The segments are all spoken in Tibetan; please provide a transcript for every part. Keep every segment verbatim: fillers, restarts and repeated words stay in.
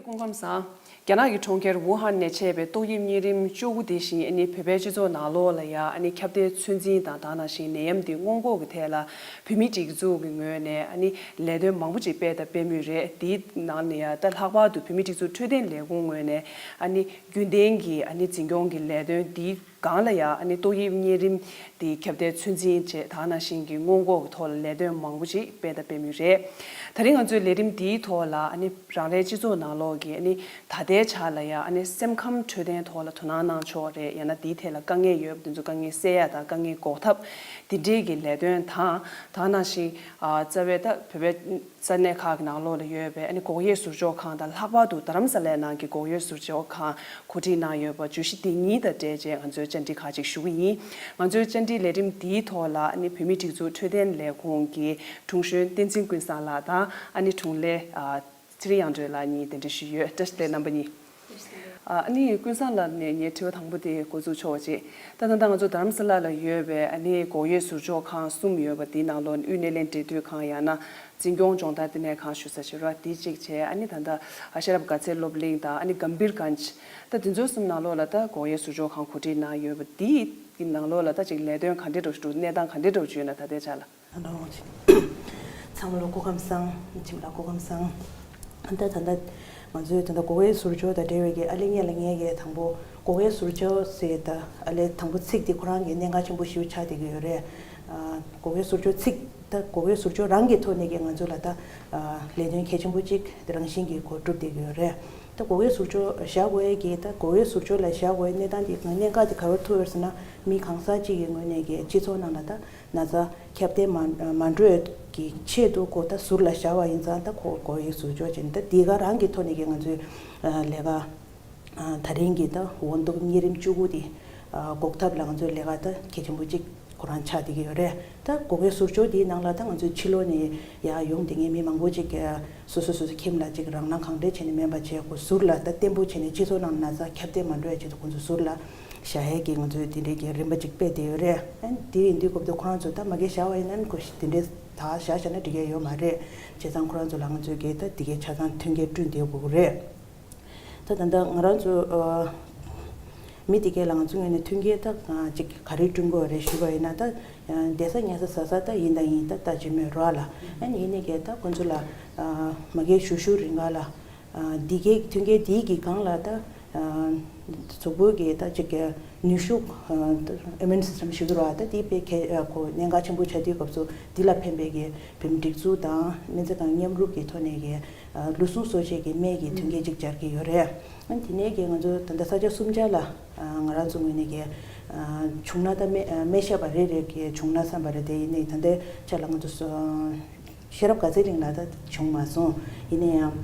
སྐུ་ཁམས་བཟང་། རྒྱ་ནག་གི་གྲོང་ཁྱེར་ཝུ་ཧན་ནས་མཆེད་པའི་ཏོག་དབྱིབས་གཉན་རིམས་བཅུ་དགུ་དེ་བཞིན་ཨ་ནི་བོད་པའི་སྤྱི་ཚོགས་ནང་ལོགས་ལ་ཡང་ཨ་ནི་ཁྱབ་གདལ་ཚོད་འཛིན་དང་དེ་ནང་བཞིན་ནད་ཡམས་དེ་སྔོན་འགོག་གི་ཐད་ལ་བོད་མིའི་སྒྲིག་འཛུགས་ཀྱི་ངོས་ནས་ཨ་ནི་ལས་དོན་མང་པོ་ཅིག་སྤེལ་དང་སྤེལ་མུས་རེད། དེའི་ནང་ནས་ཡང་ད་ལྷག་པར་དུ་བོད་མིའི་སྒྲིག་འཛུགས་འཕྲོད་བསྟེན་ལས་ཁུངས་ངོས་ནས་ཨ་ནི་རྒྱུན་ལྡན་གྱི་ཨ་ནི་འཛིན་སྐྱོང་གི་ལས་དོན་དེའི་སྒང་ལ་ཡང་ཨ་ནི་ཏོག་དབྱིབས་གཉན་རིམས་དེའི་ཁྱབ་གདལ་ཚོད་འཛིན་བྱས་དེ་ནང་བཞིན་གྱི་སྔོན་འགོག་གི་ཐོག་ལ་ལས་དོན་མང་པོ་ཞིག་སྤེལ་དང་སྤེལ་མུས་རེད། ད་རིང་ང་ཚོའི་ལས་རིམ་འདིའི་ཐོག་ལ་ཨ་ནི་རང་རེའི་སྤྱི་ཚོགས་ནང་ལོགས་ཀྱི་ཨ་ནི་ད་ལྟའི་ཆ་ལ་ཡང་ཨ་ནི་སེམས་ཁམས་འཕྲོད་བསྟེན་ཐོག་ལ་དོ་སྣང་གནང་ཕྱོགས་རེད། ཡང་ན་དེའི་ཐད་ལ་དཀའ་ངལ་ཡོད་པ་དེ་ཚོ་དཀའ་ངལ་སེལ་ཡ་དང་དཀའ་ངལ་འགོག་ཐབས་དེ་འདྲའི་གི་ལས་དོན་དང་དེ་ནང་བཞིན་ཨ་རྩ་བའི་ད་བོད་པའི་ས་གནས་ཁག་གི་ནང་ལོགས་ལ་ཡོད་པའི་ཨ་ནི་འགོག་དབྱེ་ཟུར་འཇོག་ཁང་དང་ལྷག་པར་དུ་རྡ་རམ་ས་ལའི་ནང་གི་འགོག་དབྱེ་ཟུར་འཇོག་ཁང་གོ་སྒྲིག་གནང་ཡོད་པ་བརྗོད་གཞི་དེ་གཉིས་དང་འབྲེལ་བྱས་ང་ཚོས་བཅར་འདྲི་ཁག་ཅིག་ཞུ་གི་ཡིན། ང་ཚོའི་བཅར་འདྲིའི་ལས་རིམ་འདིའི་ཐོག་ལ་ཨ་ནི་བོད་མིའི་སྒྲིག་འཛུགས་འཕྲོད་བསྟེན་ལས་ཁུངས་ཀྱི་དྲུང་གཞོན་བསྟན་འཛིན་ཀུན་བཟང་ལགས་དང་ཨ་ནི་དྲུང་ལས་ཨ་ཚེ་རིང་དབྱངས་སྒྲོན་ལགས་གཉིས་གདན་འདྲེན་ཞུས་ཡོད། བཀྲ་ཤིས་བདེ་ལེགས་རྣམ་པ་གཉིས། ཨ་ནི་ཀུན་བཟང་ལགས་ནས་ངའི་དྲི་བ་དང་པོ་དེ་འགོ་འཛུགས་ཆོག་པ་བྱེད། ད་ད་ལྟ་ང་ཚོ་རྡ་རམ་ས་ལ་ལ་ཡོད་པའི་ཨ་ནི་འགོག་དབྱེ་ཟུར་འཇོག་ཁང་གསུམ་ཡོད་པ་དེའི་ནང་ལོགས་ནས་དབུས་སྣེ་ལེན་འབྲེལ་མཐུད་ཁང་ཡང་ན་འཛིན་སྐྱོང་སྦྱོང་བརྡར་ལྟེ་གནས་ཁང་ཞུ་ས་བྱེད་རོགས་དེ་གཅིག་བྱས། ཨ་ནི་ད་ལྟ་ཤེས་རབ་དགའ་ཚལ་སློབ་གླིང་དང་ཨ་ནི་གམ་བྷིར་གན་ཇི་ད་དེ་ཚོ་གསུམ་ནང་ལོགས་ལ་ད་འགོག་དབྱེ་ཟུར་འཇོག་ཁང་གོ་སྒྲིག་གནང་ཡོད་པ་དེའི་ནང་ལོགས་ལ་ད་ཅིག་ལས་དོན་ག་འདྲ་འགྲོ་གནས་སྟངས་ག་འདྲ་འགྲོ་བྱུང་ཡོད་ན་ད་ལྟའི་ཆ་ལ། ཨ་ནོ། ཚང་མ་ལ་སྐུ་ཁམས་བཟང་། ཁྱིམ་ལ་སྐུ་ཁམས་བཟང་། ད་ད་ལྟ་ང་ཚོའི་ད་ལྟ་འགོག་དབྱེ་ཟུར་འཇོག་དང་འབྲེལ་བའི་གི་ཨ་ལེ་ངས་ལ་ངས་གི་དང་པོ་འགོག་དབྱེ་ཟུར་འཇོག་ཟེར་ད་ཨ་ལེ་དང་པོ་ཚིག་དེ་ཁོ་རང་གི་གནད་འགག་ཆེན་པོ་ཞིག་ཆགས་བསྡད་ཀྱི་ཡོད་རེད། ཨ་འགོག་དབྱེ་ཟུར་འཇོག་ཚིག་ད་འགོག་དབྱེ་ཟུར་འཇོག་རང་གི་ཐོག་ནས་གི་ང་ཚོ་ལ་ད་ཨ་ལས་དོན་གལ་ཆེན་པོ་གཅིག་དེ་རང་བཞིན་གྱི་གོ་སྒྲུབ་བསྡད་ཀྱི་ཡོད་རེད། ད་འགོག་དབྱེ་ཟུར་འཇོག་བཞག་དགོས་ཡས་ཀྱི་ད་འགོག་དབྱེ་ཟུར་འཇོག་ལ་བཞག་དགོས་ཡས་གནས་སྟངས་དེ་གནད་འགག་དེ་ག་པར་ཐུག་ཡོད་ཟེར་ན་མི་གང་ཟག་གཅིག་གི་ངོས་ནས་ཀྱི་སྤྱི་ཚོགས་ནང་ལ་ད་ན་ཚ་ཁྱབ་གདལ་མ་མ་འགྲོ་ཡས་ཀྱི་ཆེད་དུ་ཁོ་ད་ཟུར་ལ་བཞག་པ་ཡིན་ཙང་ད་ཁོ་འགོག་དབྱེ་ཟུར་འཇོག་བྱས་ནས་ད་འདི་ག་རང་གི་ཐོག་ནས་ཀྱི་ང་ཚོའི་ལས་ཀ་ད་རིང་གི་ད་འོ་འདུག་གཉན་རིམས་བཅུ་དགུ་དེ་འགོག་ཐབས་ལ་ང་ཚོའི་ལས་ཀ་ད་གལ་ཆེན་པོ་གཅིག་ཁོ་རང་ཆགས་བསྡད་ཀྱི་ཡོད་རེད། ད་འགོག་དབྱེ་ཟུར་འཇོག་འདིའི་ནང་ལ་ད་ང་ཚོའི་ཕྱི་ལོགས་ནས་ཡར་ཡོང་བསྡད་མཁན་མི་མང་པོ་ཅིག་གིས་སོ་སོ་སོ་སོ་ཁྱིམ་ལ་ཅིག་རང་སྣང་གང་འདྲ་བྱས་ནས་མེད་པ་བྱས་ཁོ་ཟུར་ལ་ད་བརྟན་པོ་བྱས་ནས་སྤྱི་ཚོགས་ནང་ན་ཚ་ཁྱབ་གདལ་མ་འགྲོ་ཡ་ཆེད་དུ་ཁོ་ཚོ་ཟུར་ལ་བཞག་ཡས་ཀྱི་ང་ཚོས་དེ་འདྲའི་གི་རིམ་པ་ཅིག་སྤེལ་བསྡད་ཡོད་རེད། ཨ་ནི་དེ་ཡིན་དུས་སྐབས་དུ་ཁོ་རང་ཚོ་ད་མ་གི་བཞག་པ་ཡིན་ན་ཁོ་དེ་འདྲའི་ད་བཞག་བཞག་ན་འགྲིག་ཡ་ཡོད་མ་རེད། བྱས་ཙང་ཁོ་རང་ཚོ་ལ་ང་ཚོས་གི་ད་དེ་གའི་ཆ་ཚང་མཐུན་རྐྱེན་བསྐྲུན་བསྡད་དགོས་ཀྱི་རེད། ད་ད་ལྟ་ང་རང་ཚོ་ཨ་མི་དེ་གས་ལ་ང་ཚོ་ངོས་ནས་མཐུན་རྐྱེན་ད་ཅིག་ག་རེ་བསྐྲུན་དགོས་རེད་ཞུས་པ་ཡིན་ན་ད་བསྡད་ས་ཉལ་ས་ཟ་ས་ད་ཡིན་ད་ཡིན་ད་ལྟ་ཅི་མོད་རོགས་ལ་ཨ་ནི་ཡིན་ནའི་གས་ད་ཁོ་ཚོ་ལ་ཨ་མ་གས་ཞུ་ཞུ་རིང་ག་ལ་ཨ་འདི་གས་མཐུན་རྐྱེན་དེའི་གི་སྒང་ལ་ད་ཨ་གཟུགས་པོའི་གི་ད་ཅིག་གི་ནུས་ཤུགས་ཨ་ད་ཨི་མུན་སིས་ཊམ་ཞུ་གི་རོགས་ད་དེ་དཔེ་གལ་ཨ་ཁོ་གནད་འགག་ཆེན་པོ་ཆགས་དུས་སྐབས་སུ་འདི་ལ་ཕན་པའི་གི་བོད་མི་སྒྲིག་འཛུགས་དང་སྨན་རྩིས་ཁང་མཉམ་རུབ་ཀྱི་ཐོག་ནས་གི་ལུས་ཟུངས་གསོ་བྱེད་ཀྱི་སྨན་གྱི་མཐུན་རྐྱེན་ཅིག་སྦྱར་གྱི་ཡོད་རེད། ཨ་དེ་ནས་ཀྱི་ང་ཚོ་ད་ལྟ་ས་ཆ་གསུམ་ཆ་ལ་ང་རང་ཚོ་ངོས་ནས་ཀྱི་བྱུང་ན་ད་སྨན་སྨན་ཞབས་པ་རེ་རེ་ཀྱི་བྱུང་ན་བསམ་པ་རེད། དེ་ཡིན་ནའི་ད་ལྟའི་ཆ་ལ་ང་ཚོ་ཤེས་རབ་དགའ་ཚལ་གླིང་ལ་ད་བྱུང་མ་སོང་། ཡིན་ན་ཡང་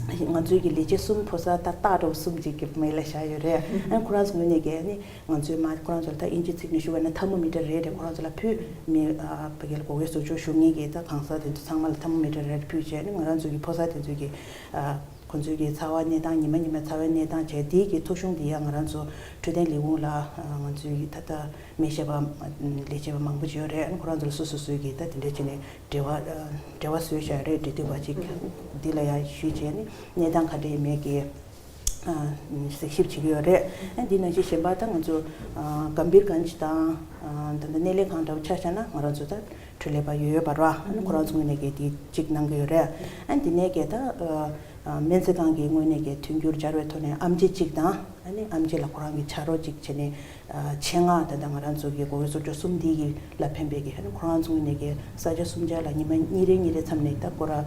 ང་ཚོའི་ཀྱི་ལས་བྱེད་གསུམ་ཕོ་གསར་ད་སྟག་འདྲ་བོ་གསུམ་ཅིག་གི་མེ་ལ་བཞག་ཡོད་རེད། ཨ་ཁོ་རང་ཚོ་ངོས་ནས་ཀྱི་ཨ་ནི། ང་ཚོའི་མ་ཁོ་རང་ཚོ་ལ་ད་དབྱིན་ཇི་ཚིག་ནས་ཞུ་བ་ན་ཐར་མོ་མི་ཊར་རེ་རེ་ཁོ་རང་ཚོ་ལ་ཕུལ། མི་ཨ་ཕ་གི་ལ་འགོག་དབྱེ་ཟུར་འཇོག་ཞུ་མཁན་གྱི་ད་གང་ཟག་དེ་ཚོ་ཚང་མ་ལ་ཐར་མོ་མི་ཊར་རེ་རེ་ཕུལ་བྱས་ནས་ང་རང་ཚོ་གི་ཕོ་གསར་དེ་ཚོ་གི་ཨ་ཁོ་ཚོའི་གི་ཚ་བ་གནས་སྟངས་ཉི་མ་ཉི་མ་ཚ་བའི་གནས་སྟངས་བྱས་དེའི་གི་ཐོ་གཞུང་དེ་ཡང་ང་རང་ཚོ་འཕྲོད་བསྟེན་ལས་ཁུངས་ལ་ཨ་ང་ཚོའི་གི་ད་ལྟ་སྨན་ཞབས་པ་ལས་བྱེད་པ་མང་པོ་ཅིག་ཡོད་རེད། ཁོ་རང་ཚོ་ལ་སོ་སོ་སོའི་གི་ད་དེ་འདྲ་བྱས་ནས་འབྲེལ་བ་ཨ་འབྲེལ་བ་བཟོས་བཞག་རེད། འབྲེལ་མཐུད་པ་ཅིག་འདི་ལ་ཡང་ཞུས་བྱས་ནས་གནས་སྟངས་ག་འདྲ་ཡིན་མིན་གྱི་གཟིགས་ཞིབ་བྱེད་ཀྱི་ཡོད་རེད། ཨ་འདི་ནང་བཞིན་གཞན་པ་ད་ང་ཚོ་གམ་བྷིར་གན་ཇི་དང་ད་ལྟ་སྣེ་ལེན་ཁང་འདྲ་བོ་ཆ་བཞག་ན་ང་རང་ཚོ་ད་འཕྲོད་ལས་པ་ཡོད་ཡོད་པ་ར། ཨ་ནི་ཁོ་རང་ཚོ་ངོས་ནས་གི་དེ་གཅིག་གནང་གི་ཡོད་རེད། ཨ་འདི་ནས་གི་ད་སྨན་རྩིས་ཁང་གི་ངོས་ནས་གི་མཐུན་འགྱུར་སྦྱར་བའི་ཐོག་ནས་ཨེམ་ཆི་གཅིག་དང་ཨ་ནི་ཨེམ་ཆི་ལ་ཁོ་རང་གི་ཕྱག་རོགས་གཅིག་བྱས་ནས་ཆེད་མངགས་ད་ལྟ་ང་རང་ཚོ་གི་འགོག་དབྱེ་ཟུར་འཇོག་གསུམ་འདི་གི་ལ་ཕན་པའི་གི་ཨ་ནི་ཁོ་རང་ཚོ་ངོས་ནས་གི་ས་ཆ་གསུམ་ཆ་ལ་ཉི་མ་གཉིས་རེ་གཉིས་རེ་མཚམས་ནས་ད་སྐོར་ར་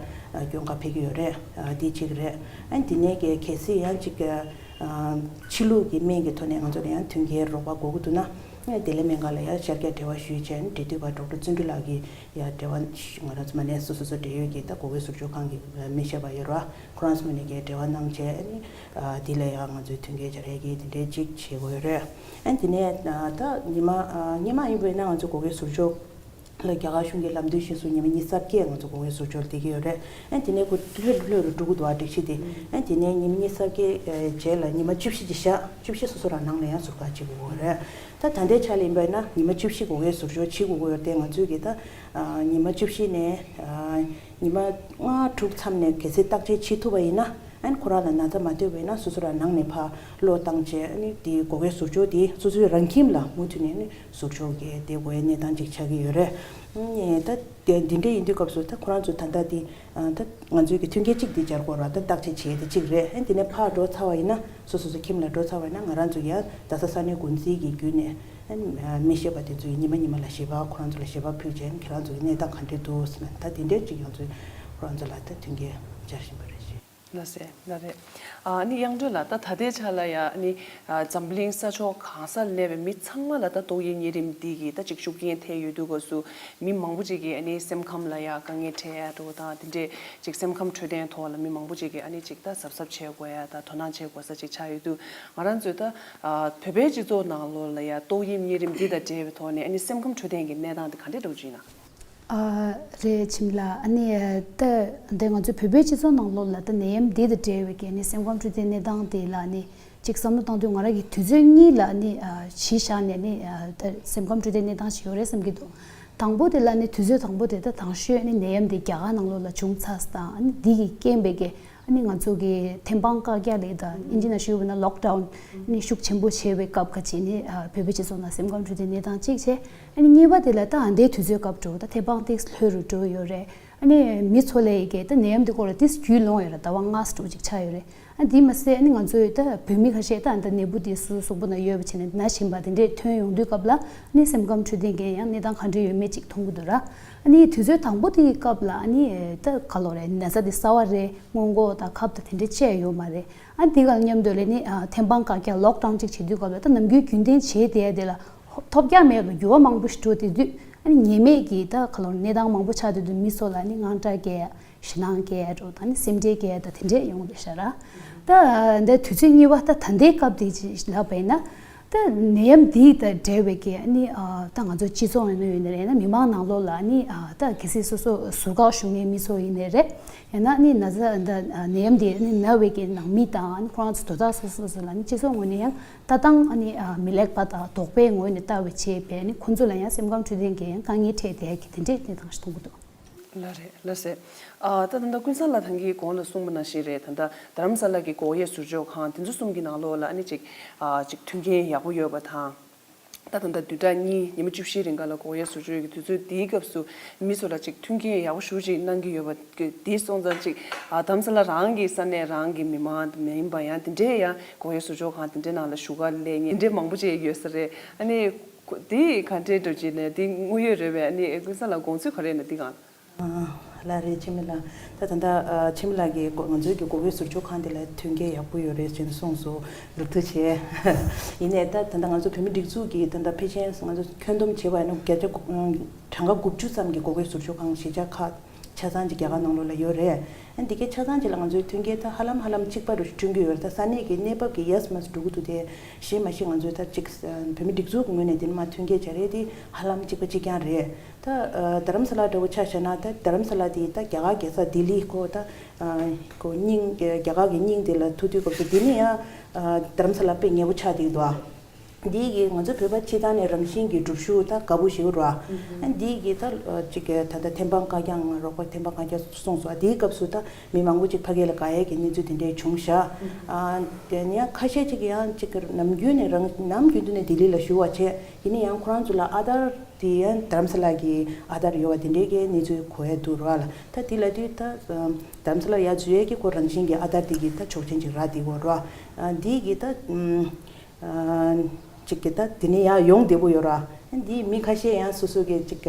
སྐྱོན་ག་ཕེབས་ཀྱི་ཡོད་རེད། འདི་གཅིག་རེད། ཨ་ནི་འདི་ནས་གི་གལ་སྲིད་ཡང་གཅིག་ཕྱི་ལུགས་ཀྱི་སྨན་གྱི་ཐོག་ནས་ང་ཚོ་ལ་ཡང་མཐུན་རྐྱེན་རོགས་པ་དགོས་ཀྱི་འདུག་ན། བདེ་ལེགས་སྨན་ཁང་ལ་ཡང་ཤར་རྒྱག་འབྲེལ་བ་ཞུས་བྱས་ནས་འབྲེལ་མཐུད་པ་ཌོག་ཊར་བརྩོན་འགྲུས་ལགས་ཀྱིས་ཡང་འབྲེལ་བ་ང་རང་ཚོ་མ་ནས་སོ་སོ་སོ་འབྲེལ་ཡོད་ཀྱི་ད་འགོག་དབྱེ་ཟུར་འཇོག་ཁང་གི་སྨན་ཞབས་པ་ཡོད་ར། ཁོ་རང་ཚོ་ནས་ཀྱི་འབྲེལ་བ་གནང་བྱས་ནས་འདི་ལ་ཡང་ང་ཚོའི་མཐུན་རྐྱེན་སྦྱར་ཡས་ཀྱི་དེ་འདྲའི་ཅིག་བྱེད་དགོས་རེད། ཨ་འདི་ནས་ད་ཉི་མ་སྔོན་མ་ཡིན་པ་ཡིན་ན་ང་ཚོ་འགོག་དབྱེ་ཟུར་འཇོག་ལ་རྒྱ་གར་གཞུང་གི་ལམ་སྟོན་གཞིར་བཟུང་ཉི་མ་ཉི་ཤུ་རྩ་བརྒྱད་ང་ཚོ་འགོག་དབྱེ་ཟུར་འཇོག་ལ་བསྡད་ཀྱི་ཡོད་རེད། ཨ་དེ་ནས་ཁོ་ལྷོད་ལྷོད་རུ་འགྲོ་གི་འདུག་ཨ་སྒྲིག་གཞི་དེ། ཨ་དེ་ནས་ཉི་མ་ཉི་ཤུ་རྩ་བརྒྱད་རྗེས་ལ་ཉི་མ་བཅུ་བཞི་ཅིག་བཞག་བཅུ་བཞི་སོ་སོ་རང་ནང་ལ་ཡང་ཟུར་བཀག་བྱེད་དགོས་རེད། ད་ད་ལྟའི་ཆ་ལ་ཡིན་པ་ཡིན་ན་ཉི་མ་བཅུ་བཞི་འགོག་དབྱེ་ཟུར་འཇོག་བྱེད་དགོས་ཀྱི་ཡོད་རེད་དེ་ང་ཚོས་ཀྱི་ད་ཉི་མ་བཅུ་བཞི་ནས་ཉི་མ་ལྔ་དྲུག་མཚམས་ནས་གལ་སྲིད་བརྟག་དཔྱད་བྱེད་ཐུབ་པ་ཡིན་ན། ཨན་ཁོ་རང་ལ་ན་ཚ་མ་ཐེབས་པས་ན་སོ་སོ་རང་ནང་ནས་ཕར་གློད་བཏང་བྱས་ཨ་ནི་དེ་སྒོ་ཁའི་ཟུར་ཕྱོགས་དེ་སོ་སོའི་རང་ཁྱིམ་ལ་མུ་མཐུད་ནས་ཨ་ནི་ཟུར་ཕྱོགས་ཀྱི་དེ་དགོས་ཡའི་གནས་སྟངས་ཅིག་ཆགས་ཀྱི་ཡོད་རེད། ཨ་ད་དེ་འདི་འདྲ་ཡིན་དུས་སྐབས་སུ་ད་ཁོ་རང་ཚོ་ད་ལྟ་དེ་ཨ་ད་ང་ཚོའི་གི་མཐུན་རྐྱེན་གཅིག་དེ་སྦྱར་དགོས་ར་ད་བརྟག་དཔྱད་བྱས་དེ་གཅིག་རེད། ཨ་དེ་ནས་ཕར་འགྲོ་ཚར་བ་ཡིན་ན་སོ་སོ་སོ་ཁྱིམ་ལ་འགྲོ་ཚར་བ་ཡིན་ན་ང་རང་ཚོ་ཡང་རྡ་ས་ས་གནས་འགོ་འཛིན་གྱི་བརྒྱུད་ནས་ཨ་མི་ཤེས་པ་དེ་ཚོ་ཡིས་ཉི་མ་ཉི་མ་ལ་ཞལ་པར་ཁོ་རང་ཚོ་ལ་ཞལ་པར་ཕུལ་བྱས་ཁྱེད་རང་ཚོ་གི་གནས་སྟངས་ག་འདྲས་འདུག་ཟེར་ན་ད་དེ་འདྲས་ཅིག་ང་ཚོས་ཁོ་རང་ཚོ་ལ་ད་མཐུན་རྐྱེན་སྦྱར་བཞིན་པ་རེད། ལགས་སེ། ལགས་རེད། ཨ་ནི་དབྱངས་སྒྲོན་ལགས་ད་ད་ལྟའི་ཆ་ལ་ཡ་ཨ་ནི་ཨ་འཛམ་གླིང་ས་ཕྱོགས་གང་སར་གནས་པའི་མི་ཚང་མ་ལ་ད་ཏོག་དབྱིབས་གཉན་རིམས་འདི་གི་ད་ཅིག་ཤུགས་རྐྱེན་ཐེབས་ཡོད་དུས་སྐབས་སུ་མི་མང་པོ་ཅིག་གིས་ཨ་ནི་སེམས་ཁམས་ལ་ཡ་དཀའ་ངལ་འཕྲད་ཡ་འགྲོ་དང་དེ་འདྲས་ཅིག་སེམས་ཁམས་འཕྲོད་བསྟེན་ཐོག་ལ་མི་མང་པོ་ཅིག་གིས་ཨ་ནི་ཅིག་ད་གཟབ་གཟབ་བྱེད་དགོས་ཡ་ད་དོ་སྣང་བྱེད་དགོས་ས་ཅིག་ཆགས་ཡོད་དུས་ང་རང་ཚོས་ད་ཨ་བོད་པའི་སྤྱི་ཚོགས་ནང་ལོགས་ལ་ཡ་ཏོག་དབྱིབས་གཉན་རིམས་འདི་དང་འབྲེལ་བའི་ཐོག་ནས་ཨ་ནི་སེམས་ཁམས་འཕྲོད་བསྟེན་གྱི་གནས་སྟངས་དེ་ག་འདྲས་འགྲོ་གི་ཡོད་ན། ཨ། རེད་འཆི་མེད་ལགས། ཨ་ནི་ད་འདི་ང་ཚོའི་བོད་པའི་སྤྱི་ཚོགས་ནང་ལོགས་ལ་ད་ནད་ཡམས་འདི་དང་འབྲེལ་བའི་གི་ཨ་ནི་སེམས་ཁམས་འཕྲོད་བསྟེན་གནས་སྟངས་དེ་ལ་ཨ་ནི་ཅིག་བསམ་བློ་བཏང་དུས་ང་རང་གི་དུས་ཚོད་གཉིས་ལ་ཨ་ནི་ཨ་གཞི་བཞག་ནས་ཨ་ནི་ཨ་ད་སེམས་ཁམས་འཕྲོད་བསྟེན་གནས་སྟངས་ཤིག་ཡོད་རེད་བསམ་གྱི་འདུག་དང་པོ་དེ་ལ་ཨ་ནི་དུས་ཚོད་དང་པོ་དེ་ད་དང་ཤོས་ཨ་ནི་ནད་ཡམས་དེ་རྒྱ་གར་ནང་ལོགས་ལ་བྱུང་ཚར་དང་ཨ་ནི་འདི་གི་རྐྱེན་པས་གི་ཨ་ནི་ང་ཚོ་གི་ཐེམ་སྤང་བཀག་རྒྱ་ལས་དང་ཨིན་ཇི་ནང་ཞུས་པ་ན་ལོག་ཌའུན་ཨ་ནི་ཤུགས་ཆེན་པོ་བྱས་པའི་སྐབས་ཁ་ཅིག་ནི་ཨ་བོད་པའི་སྤྱི་ཚོགས་ནང་སེམས་ཁམས་འཕྲོད་བསྟེན་གནས་སྟངས་གཅིག་བྱས། ཨ་ནི་གཉིས་པ་དེ་ལ་ད་ཨ་འདའི་དུས་ཚོད་སྐབས་འགྲོ་ད་ཐེམ་སྤང་ཏིག་ལྷོད་རུ་འགྲོ་ཡོད་རེད། ཨ་ནི་མི་ཚོ་ལས་ཀྱི་ད་ནད་ཡམས་དེ་སྐོར་ལ་ཏིག་རྒྱུས་ལོན་ཡོད་རེད། ཟླ་བ་ལྔ་ཙམ་ཅིག་ཆགས་ཡོད་རེད། ཨ་འདི་མ་ཟད་ཨ་ནི་ང་ཚོའི་ད་བོད་མི་ཁ་ཤས་ད་ཨ་ད་ནད་འབུ་དེ་སོ་སོ་གཟུགས་པོ་ནང་ཡོད་པ་བྱས་ནས་ན་བཞིན་པ་དེ་འདྲས་ཐོན་ཡོང་དུས་སྐབས་ལ་ཨ་ནི་སེམས་ཁམས་འཕྲོད་བསྟེན་མཁན་ཡང་གནས་སྟངས་ག་འདྲས་ཡོད་མེད་ཅིག་མཐོང་གི་འདུག་ར། ཨ་ནི་དུས་ཚོད་དང་པོ་དེའི་སྐབས་ལ་ཨ་ནི་ད་ག་ལོ་རེད་ན་ཚ་དེ་གསར་བ་རེད། སྔོན་འགོག་དང་ཁབ་དང་དེ་འདྲས་བཅས་ཡོད་མ་རེད། ཨ་འདི་ག་མཉམ་དུ་ལས་ནི་ཨ་ཐེམ་སྤང་བཀག་རྒྱ་ལོག་ཌའུན་ཅིག་བྱེད་དུས་སྐབས་ལ་ད་ནམ་རྒྱུན་རྒྱུན་ལྡན་བྱས་བསྡད་ཡ་དེ་ལ་ཐོ་ཐོ་བཀྱག་མེད་པར་འགྱུར་བ་མང་པོ་ཞིག་འགྲོ་བསྡད་དུས་ཨ་ནི་ཉེས་མེད་ཀྱི་ད་ག་ལོ་གནས་སྟངས་མང་པོ་ཆགས་བསྡད་དུས་མི་ཚོ་ལ་ནི་དངངས་སྐྲག་སྐྱེ་ཡ་ཞེད་སྣང་སྐྱེ་ཡ་འགྲོ་དང་ནི་སེམས་ཁྲལ་སྐྱེ་ཡ་ད་དེ་འདྲས་ཡོང་བསྡད་ཤག་ར། ད་འདི་དུས་ཚོད་གཉིས་པ་ད་ད་ལྟའི་སྐབས་དེ་ཅིག་ལབ་པ་ཡིན་ན། ད་ནད་ཡམས་འདི་དང་འབྲེལ་བའི་གི་ཨ་ནི་ཨ་ད་ང་ཚོ་སྤྱི་ཚོགས་ཡིན་ན་ཡོད་ན་རེད་ན་མི་མང་ནང་ལོགས་ལ་ཨ་ནི་ཨ་ད་གལ་སྲིད་སོ་སོ་ཟུར་བཀག་ཞུ་མཁན་མི་ཚོ་ཡིན་ན་རེད། ཡང་ན་ཨ་ནི་ན་ཚ་ད་ནད་ཡམས་འདི་ཨ་ནི་ན་བའི་གི་ནང་མི་དང་ཨ་ནི་ཁོ་རང་ཚོ་དོ་བདག་སོ་སོ་སོ་ལ་ཨ་ནི་སྤྱི་ཚོགས་ངོས་ནས་ཡང་ལྟ་སྟངས་ཨ་ནི་ཨ་མི་ལེགས་པ་དང་དོགས་པའི་ངོས་ནས་ལྟ་བའི་ཆེད་པས་ཨ་ནི་ཁོ་ཚོ་ལ་ཡང་སེམས་ཁམས་འཕྲོད་བསྟེན་གྱི་ཡང་དཀའ་ངལ་འཕྲད་བསྡད་ཀྱི་དེ་འདྲས་གནས་སྟངས་ཤིག་མཐོང་གི་འདུག་ལགས་རེད། ལགས་སེ། ཨ་ད་ད་ལྟ་ཀུན་བཟང་ལགས་ད་གིན་གོང་ལ་གསུངས་པ་ནང་བཞིན་རེད། ད་ལྟ་རྡ་རམ་ས་ལ་གི་སྒོག་ཡས་ཟུར་འཇོག་ཁང་དེ་ཚོ་གསུམ་གྱི་ནང་ལོགས་ལ་ཨ་ནི་ཅིག་ཨ་ཅིག་མཐུན་རྐྱེན་ཡག་པོ་ཡོད་པ་དང་། ད་ད་ལྟ་བདུན་ཕྲག་གཉིས་ཉི་མ་བཅུ་བཞིའི་རིང་ག་ལ་སྒོག་ཡས་ཟུར་འཇོག་གི་དུས་ཚོད་འདིའི་སྐབས་སུ་མི་ཚོ་ལ་ཅིག་མཐུན་རྐྱེན་ཡག་པོ་ཞེ་པོ་ཅིག་གནང་གི་ཡོད་པ་གི་འདི་སོང་ཙང་ཅིག་ཨ་རྡ་རམ་ས་ལ་རང་གི་ས་གནས་རང་གི་མི་མང་མ་ཡིན་པ་ཡང་དེ་འདྲའི་ཡང་སྒོག་ཡས་ཟུར་འཇོག་ཁང་དེ་འདྲའི་ནང་ལ་བཞུགས་སྒར་སླེབས་མཁན་དེ་འདྲའི་མང་པོ་ཅིག་ཡོད་ས་རེད། ཨ་ནི། ཁོ་དེ་ག་འདྲས་འགྲོ་བྱས་ནས་དེ་དངོས་ཡོད་རེད་པས། ཨ་ནི་ཀུན་བཟང་ལགས་དགོངས་ཚུལ་ག་རེ་ཡིན་ན་འདི་གང་། ལགས་རེད་འཆི་མེད་ལགས། ད་ད་ལྟ་འཆི་མེད་ལགས་ཀྱིས་ང་ཚོའི་གི་སྒོག་ཡས་ཟུར་འཇོག་ཁང་དེ་ལ་མཐུན་རྐྱེན་ཡག་པོ་ཡོད་རེད་ཅེས་གསུངས་སོང་། ལགས་ཐུགས་རྗེ་ཆེ། ཡིན་ནའི་ད་ད་ལྟ་ང་ཚོ་བོད་མི་སྒྲིག་འཛུགས་ཀྱིས་ད་ལྟ་ཕལ་ཆེར་ང་ཚོ་ཁྱོན་བསྡོམས་བྱས་པ་ཡིན་ན་བརྒྱ་ཆ་གྲངས་ཀ་དགུ་བཅུ་ཙམ་གྱི་སྒོག་ཡས་ཟུར་འཇོག་ཁང་གཞིས་ཆགས་ཁག་ཆ་ཚང་གཅིག་རྒྱ་གར་ནང་ལོགས་ལ་ཡོད་རེད། ཨ་འདི་གའི་ཆ་ཚང་གཅིག་ལ་ང་ཚོའི་མཐུན་རྐྱེན་ད་ཧ་ལམ་ཧ་ལམ་གཅིག་པ་རུ་བསྐྲུན་གྱི་ཡོད་རེད། ད་ས་གནས་ཀྱི་གནས་བབ་ཀྱི་ཡས་མས་འགྲོ་གི་འདུག་དེ་གཞན་མ་གཞི་ང་ཚོའི་ད་གཅིག་བོད་མི་སྒྲིག་འཛུགས་ཀྱི་ངོས་ནས་དེ་ནི་མ་མཐུན་རྐྱེན་བྱ་རེད། དེ་ཧ་ལམ་གཅིག་པ་གཅིག་རྐྱང་རེད། ད་རྡ་རམ་ས་ལ་འདྲ་བོ་ཆ་བཞག་ན་ད་རྡ་རམ་ས་ལ་དེ་ད་རྒྱ་གར་རྒྱལ་ས་ལྡི་ལི་ཁོ་ད་ཁོ་རྙིང་རྒྱ་གར་གྱི་རྙིང་དེ་ལ་ཐུག་དུས་སྐབས་སུ་དེ་ནི་ཡང་རྡ་རམ་ས་ལ་དཔེ་ཉེ་པོ་ཆགས་བསྡད་འདུག་འདི་གིས་ང་ཚོ་བོད་པ་སྤྱི་བཏང་ནས་རང་བཞིན་གྱི་སྒྲུབ་ཞུགས་ད་དགའ་པོ་ཞིག་རོ། ཨ་འདི་གིས་ད་ཅིག་ད་ལྟ་ཐེམ་སྤང་བཀའ་རྒྱ་ང་རོགས་པ་ཐེམ་སྤང་བཀའ་རྒྱ་གསུངས་སོང་། འདིའི་སྐབས་སུ་ད་མི་མང་པོ་ཅིག་ཕ་གི་ལ་དགའ་ཡས་ཀྱི་གནས་ཚུལ་དེ་འདྲས་བྱུང་ཤག་ཨ་དེ་ནས་ཁ་ཤས་ཅིག་ཡང་ཅིག་ནམ་རྒྱུན་ནས་རང་ནམ་རྒྱུན་དུ་ནས་ལྡི་ལི་ལ་བཞུགས་པ་བྱས་ཡིན་ན་ཡང་ཁོ་རང་ཚོ་ལ་ཨ་དར་དེ་ཡང་རྡ་རམ་ས་ལ་གི་ཨ་དར་ཡོད་པ་དེ་འདྲས་ཀྱི་གནས་ཚུལ་གོ་ཡས་འདུག་རོ་ལ། ད་དེ་ལ་དུས་ད་རྡ་རམ་ས་ལ་ཡར་འཛུལ་ཡས་ཀྱི་ཁོ་རང་བཞིན་གྱི་ཨ་དར་དེ་གི་ད་ཆོག་མཆན་ཅིག་རག་བསྡད་ཡོད་རོ། ཨ་འདི་གི་ད་ཅིག་གི་ད་དེ་ནས་ཡར་ཡོང་བདེ་པོ་ཡོད་ར། འདི་མི་ཁ་ཤས་ཡང་སོ་སོ་གི་ཅིག་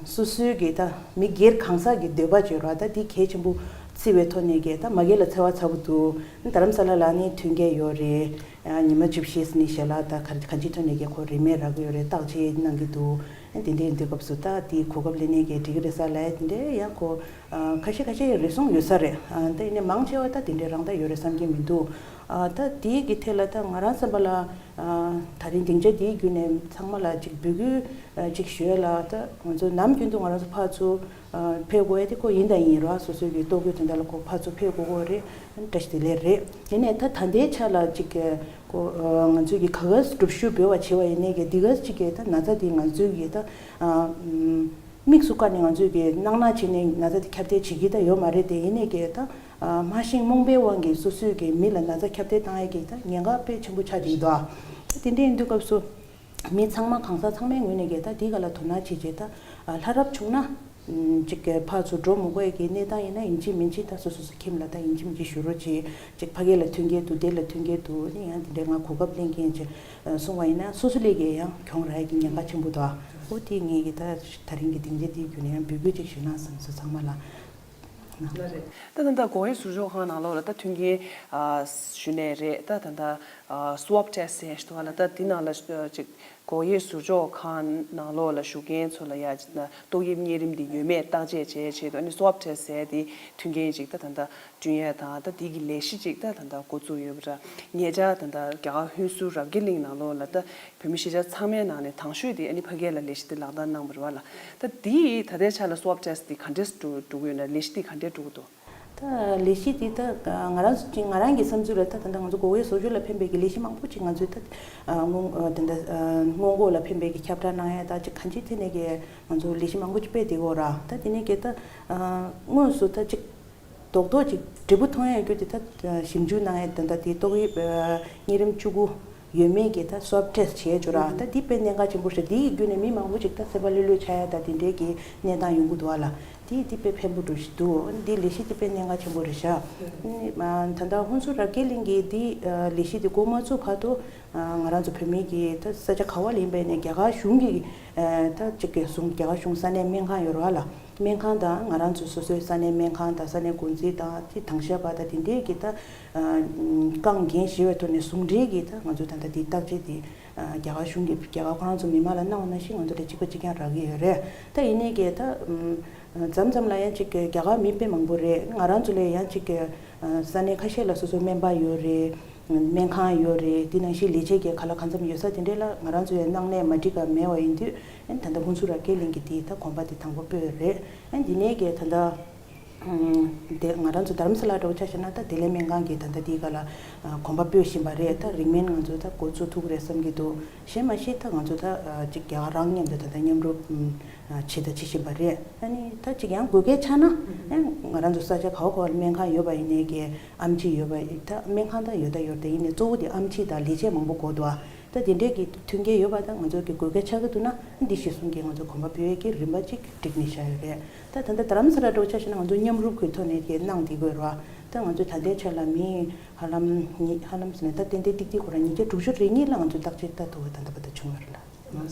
སོ་སོའི་གི་ད་མི་སྒེར་གང་ཟག་གི་འདོད་པ་བརྗོད་ར། ད་འདི་གལ་ཆེན་པོ་བརྩི་བའི་ཐོག་ནས་གི་ད་མ་གི་ལ་འཚེ་བ་ཚ་པོ་འདུག་རྡ་རམ་ས་ལ་ལ་ནི་མཐུན་རྐྱེན་ཡོད་རེད། ཉི་མ་བཅུ་བཞི་ནི་ཞལ་ལག་ད་ག་གང་ཅིའི་ཐོག་ནས་གི་ཁོ་རིན་མེད་རག་གི་ཡོད་རེད། བརྟག་དཔྱད་གནང་གི་འདུག་དེ་འདྲའི་དུས་སྐབས་སུ་ད་དེའི་གོ་སྐབས་ལེན་ནས་གི་འགྲིག་གི་རེད་ས་ལ་དེ་འདྲའི་ཡང་ཁོ་ཁ་ཤས་ཁ་ཤས་རེ་ཟུང་ཡོད་ས་རེད། ད་ཡིན་ནའི་མང་ཆེ་བ་ད་དེ་འདྲའི་རང་ད་ཡོད་རེད་བསམ་གྱི་མི་འདུག་ཨ་ད་དེའི་གི་ཐད་ལ་ད་ང་རང་བསམ་པ་ལ་ཨ་ད་རིང་སྡིངས་ཆ་དེའི་བརྒྱུད་ནས་ཚང་མ་ལ་ཅིག་འབོད་སྐུལ་ཨ་ཅིག་ཞུ་ཡ་ལ། ད་ང་ཚོ་ནམ་རྒྱུན་དུ་ང་རང་ཚོ་ཕར་ཚུར་ཨ་ཕེབས་དགོས་ཡ་དེ་ཁོ་ཡིན་དང་ཡིན་རོགས་སོ་སོའི་གི་ལྟོ་གོས་དོན་དག་ལ་ཁོ་ཕར་ཚུར་ཕེབས་དགོས་དགོས་རེད། བཀྲ་ཤིས་བདེ་ལེགས་རེད། དེ་ནས་ད་ད་ལྟའི་ཆ་ལ་ཅིག་ཁོ་ཨ་ང་ཚོའི་གི་ག་ག་སྒྲུབ་ཞུ་འབུལ་བ་བྱེད་པ་ཡིན་ནའི་གི་འདི་ག་ཅིག་གི་ད་ན་ཚ་དེ་ང་ཚོའི་གི་ད་ཨ། དམིགས་སུ་བཀར་ནས་ང་ཚོས་ཀྱི་སྣང་སྣང་བྱས་ནས་ན་ཚ་དེ་ཁྱབ་གདལ་བྱེད་ཀྱི་ད་ཡོད་མ་རེད་དེ། ཡིན་ནའི་ཀྱི་ད་ཨ་སྨྲ་ཤེས་རྨོངས་པའི་དབང་གིས་སོ་སོས་ཀྱི་མི་ལ་ན་ཚ་ཁྱབ་གདལ་བཏང་ཡས་ཀྱི་ད་ཉེན་ཁ་དཔེ་ཆེན་པོ་ཆགས་ཀྱི་འདུག་ཨ་དེ་འདྲ་ཡིན་དུས་སྐབས་སུ་མི་ཚང་མ་གང་ཟག་ཚང་མའི་ངོས་ནས་ཀྱི་ད་དེའི་སྒང་ལ་དོ་སྣང་བྱེད་བྱེད་ད་ཨ་ལྷ་རབ་བྱུང་ན་ཨམ་ཅིག་གི་ཕར་ཚུར་འགྲོ་མི་དགོས་ཡས་ཀྱི་གནས་སྟངས་ཡིན་ན་ཡིན་གཅིག་མིན་གཅིག་ད་སོ་སོ་སོ་ཁྱིམ་ལ་ད་ཡིན་གཅིག་མིན་གཅིག་བཞུགས་རོགས་བྱེད། ཅིག་ཕ་གི་ལ་མཐུན་རྐྱེན་འདུག་དེ་ལ་མཐུན་རྐྱེན་འདུག་ནི་ཡང་དེ་འདྲའི་ང་གོ་སྐབས་ལེན་མཁན་ཅིག་སོང་བ་ཡིན་ན་སོ་སོ་ལས་ཀྱི་ཡང་གྱོང་རག་ཡས་ཀྱི་ཉེན་ཁ་ཆེན་པོ་འདུག་ཨ་འོ་དེ་ངས་ཀྱི་ད་ད་རིང་གི་སྡིངས་ཆ་དེའི་བརྒྱུད་ནས་ཡང་འབོད་སྐུལ་ཅིག་ཞུ་ན་བསམ་སོང་ཚང་མ་ལ། ལ་རེད། ད་ད་ལྟ་སྒོ་དབྱེ་ཟུར་འཇོག་ཁང་ནང་ལོགས་ལ་ད་མཐུན་རྐྱེན་ཨ་ཞུས་ནས་རེད། ད་ད་ལྟ་ཨ་སུ་ཝབ་ཊེ་སི་ཟེར་ཞུ་བ་ལ་ད་འདི་ནང་ལ་ཨ་ཅིག་སྒོ་དབྱེ་ཟུར་འཇོག་ཁང་ནང་ལོགས་ལ་བཞུགས་མཁན་ཚོ་ལ་ཡ་ཅིག་ན་ཏོག་དབྱིབས་གཉན་རིམས་འདི་ཡོད་མེད་བརྟག་དཔྱད་བྱེད་ཆེད་དུ་ཨ་ནི་སུ་ཝབ་ཊེ་སི་ཟེར་དེ་མཐུན་རྐྱེན་ཅིག་ད་ད་ལྟ་བསྐྲུན་ཡས་དང་ད་འདི་གི་ལས་གཞི་ཅིག་ད་ད་ལྟ་འགོ་བཙུགས་ཡོད་པ་ར། ཉེ་ཆར་ད་ལྟ་རྒྱ་གར་ཧུན་སུར་རབ་རྒྱས་གླིང་ནང་ལོགས་ལ་ད་བོད་མི་གཞིས་ཆགས་ཚང་མའི་ནང་ནས་དང་ཤོས་དེ་ཨ་ནི་ཕ་གི་ལ་ལས་གཞི་དེ་ལག་བསྟར་གནང་བ་རེད་བ་ལ། ད་དེ་ད་ལྟའི་ཆ་ལ་སུ་ཝབ་ཊེ་སི་དེ་ག་འདྲས་འགྲོ་འགྲོ་གི་ཡོད་ན། ལས་གཞི་དེ་ག་འདྲས་འགྲོ་གི་འདུག་ད་ལས་གཞི་དེ་ད་ང་རང་ཚོ་ཅིག་ང་རང་གི་བསམ་ཚུལ་ལ་ད་ད་ལྟ་ང་ཚོ་སྒོ་དབྱེ་ཟུར་འཇོག་ལ་ཕན་པའི་གི་ལས་གཞི་མང་པོ་ཅིག་ང་ཚོས་ད་སྔོན་ད་ལྟ་སྔོན་འགོག་ལ་ཕན་པའི་གི་ཁྱབ་བསྒྲགས་གནང་ཡས་ད་ཅིག་གང་ཅིའི་ཐད་ནས་གི་ང་ཚོ་ལས་གཞི་མང་པོ་ཅིག་སྤེལ་བསྡད་ཡོད་ར། ད་དེ་ནས་གི་ད་དངོས་སུ་ད་ཅིག་རྡོག་རྡོག་ཅིག་འབྲས་བུ་མཐོང་ཡས་རྒྱུ་དེ་ད་ཞིབ་འཇུག་གནང་ཡས་ད་ལྟ་དེ་ཏོག་དབྱིབས་གཉན་རིམས་བཅུ་དགུ་ཡོད་མེད་ཀྱི་ད་སུ་ཝབ་ཊེ་སི་བྱས་བཅུག་ར། ད་དེ་དཔེ་གནད་འགག་ཆེན་པོ་རེད། དེ་ཡི་བརྒྱུད་ནས་མི་མང་པོ་ཅིག་ད་སེམས་པ་ལྷོད་ལྷོད་ཆགས་ཡས་ད་དེ་འདྲའི་གི་གནས་སྟངས་ཡོང་གི་འདུག་ཨ་ལ། དེ་དེ་དཔེ་ཕན་པོ་འགྲོ་བཞིན་འདུག་དེ་ལས་གཞི་དེ་དཔེ་གནད་འགག་ཆེན་པོ་རེད་ཤག་ཨ་ནི་ད་ལྟ་ཧུན་སུར་རབ་རྒྱས་གླིང་གི་དེ་ལས་གཞི་དེ་འགོ་མ་བཙུགས་བར་དུ་ང་རང་ཚོ་བོད་མི་གི་ད་ས་ཆ་ག་བ་ལ་ཡིན་པ་ཡིན་ནའི་རྒྱ་གར་གཞུང་གི་ད་ཅིག་གི་བཟུང་རྒྱ་གར་གཞུང་ས་གནས་སྨན་ཁང་ཡོད་རེད་བ་ལ། སྨན་ཁང་དང་ང་རང་ཚོ་སོ་སོའི་ས་གནས་སྨན་ཁང་དང་ས་གནས་འགོ་འཛིན་དང་དེ་དང་ཤ་པ་དང་དེ་འདྲའི་གི་ད་རྐང་འགན་བཞེས་པའི་ཐོག་ནས་ཟུང་འབྲེལ་གྱིས་ད་ང་ཚོ་ད་ལྟ་དེ་བརྟག་དཔྱད་དེ་རྒྱ་གར་གཞུང་གིས་རྒྱ་གར་ཁོ་རང་ཚོ་མི་མང་ལ་གནང་བ་ནང་བཞིན་ང་ཚོ་ལ་གཅིག་པ་གཅིག་རྐྱང་རག་གི་ཡོད་རེད། ད་ཡིན་ནའི་གི་ད་མཚམས་མཚམས་ལ་ཡང་ཅིག་གི་རྒྱ་གར་མི་དཔེ་མང་པོ་རེད། ང་རང་ཚོ་ལ་ཡང་ཅིག་གི་ས་གནས་ཁ་ཤས་ལ་སོ་སོའི་སྨན་པ་ཡོད་རེད། སྨན་ཁང་ཡོད་རེད། དེ་ནང་བཞིན་ལས་བྱེད་ཀྱི་ཁ་ལག་གང་འཚམ་ཡོད་ས་དེ་འདྲས་ལ་ང་རང་ཚོ་ཡང་སྣང་གནས་མ་འགྲིག་ག་མེད་པ་ཡིན་དུས་ཨ་ནི་ད་ལྟ་ཧུན་སུར་རབ་རྒྱས་གླིང་གི་དེའི་ད་གོམ་པ་དེ་དང་པོ་སྤོས་རེད། ཨ་ནི་དེ་ནས་ཀྱི་ད་ལྟ་དེ་ང་རང་ཚོ་དྷ་རམ་ས་ལ་འདྲ་བོ་ཆ་བཞག་ན་ད་བདེ་ལེགས་སྨན་ཁང་གི་ད་ལྟ་དེའི་སྒང་ལ་གོམ་པ་སྤོས་བཞིན་པ་རེད། ད་རིང་མིན་ང་ཚོ་ད་འགོ་ཚུགས་ཐུབ་ཀྱི་རེད་བསམ་གྱི་འདུག་གཞན་མ་གཞི་ད་ང་ཚོ་ད་ཅིག་རྒྱ་གར་རང་མཉམ་དུ་ད་ལྟ་མཉམ་རུབ་བྱེད་ད་བྱེད་བཞིན་པ་རེད། ཨ་ནི་ད་ཅིག་ཡང་དགོས་གལ་ཆགས་ན་ཨ་ང་རང་ཚོ་ས་ཆ་ག་བ་ག་བ་ལ་སྨན་ཁང་ཡོད་པ་ཡིན་ནའི་གི་ཨེམ་ཆི་ཡོད་པ་ད་སྨན་ཁང་ད་ཡོད་ད་ཡོད་ད་ཡིན་ནའི་གཙོ་བོ་དེ་ཨེམ་ཆི་དང་ལས་བྱེད་མང་པོ་དགོས་འདུག་ཨ་ད་དེ་འདྲས་ཀྱི་མཐུན་རྐྱེན་ཡོད་པ་ད་ང་ཚོ་གི་དགོས་གལ་ཆགས་ཀྱི་འདུག་ན་འདི་གཞིར་བཟུང་གི་ང་ཚོ་གོམ་པ་སྤོས་ཡས་ཀྱི་རིམ་པ་ཅིག་བསྒྲིགས་ནས་བཞག་ཡོད་རེད། ད་ད་ལྟ་དྷ་རམ་ས་ལ་འདྲ་བོ་ཆ་བཞག་ན་ང་ཚོ་མཉམ་རུབ་ཀྱི་ཐོག་ནས་ཀྱི་གནང་བསྡད་དགོས་རེད་བ། ད་ང་ཚོ་ད་ལྟའི་ཆ་ལ་མི་ཧ་ལམ་ཉི་ཧ་ལམ་ཟེར་ན་ད་ཏན་ཏན་ཏིག་ཏིག་ཁོ་རང་ཉིས་བརྒྱ་དྲུག་ཅུ་རེ་གཉིས་ལ་ང་ཚོ་བརྟག་དཔྱད་ལྟ་ཐུབ་པ་ད་ལྟ་བར་དུ་བྱུང་ཡོད་རེད་ལ།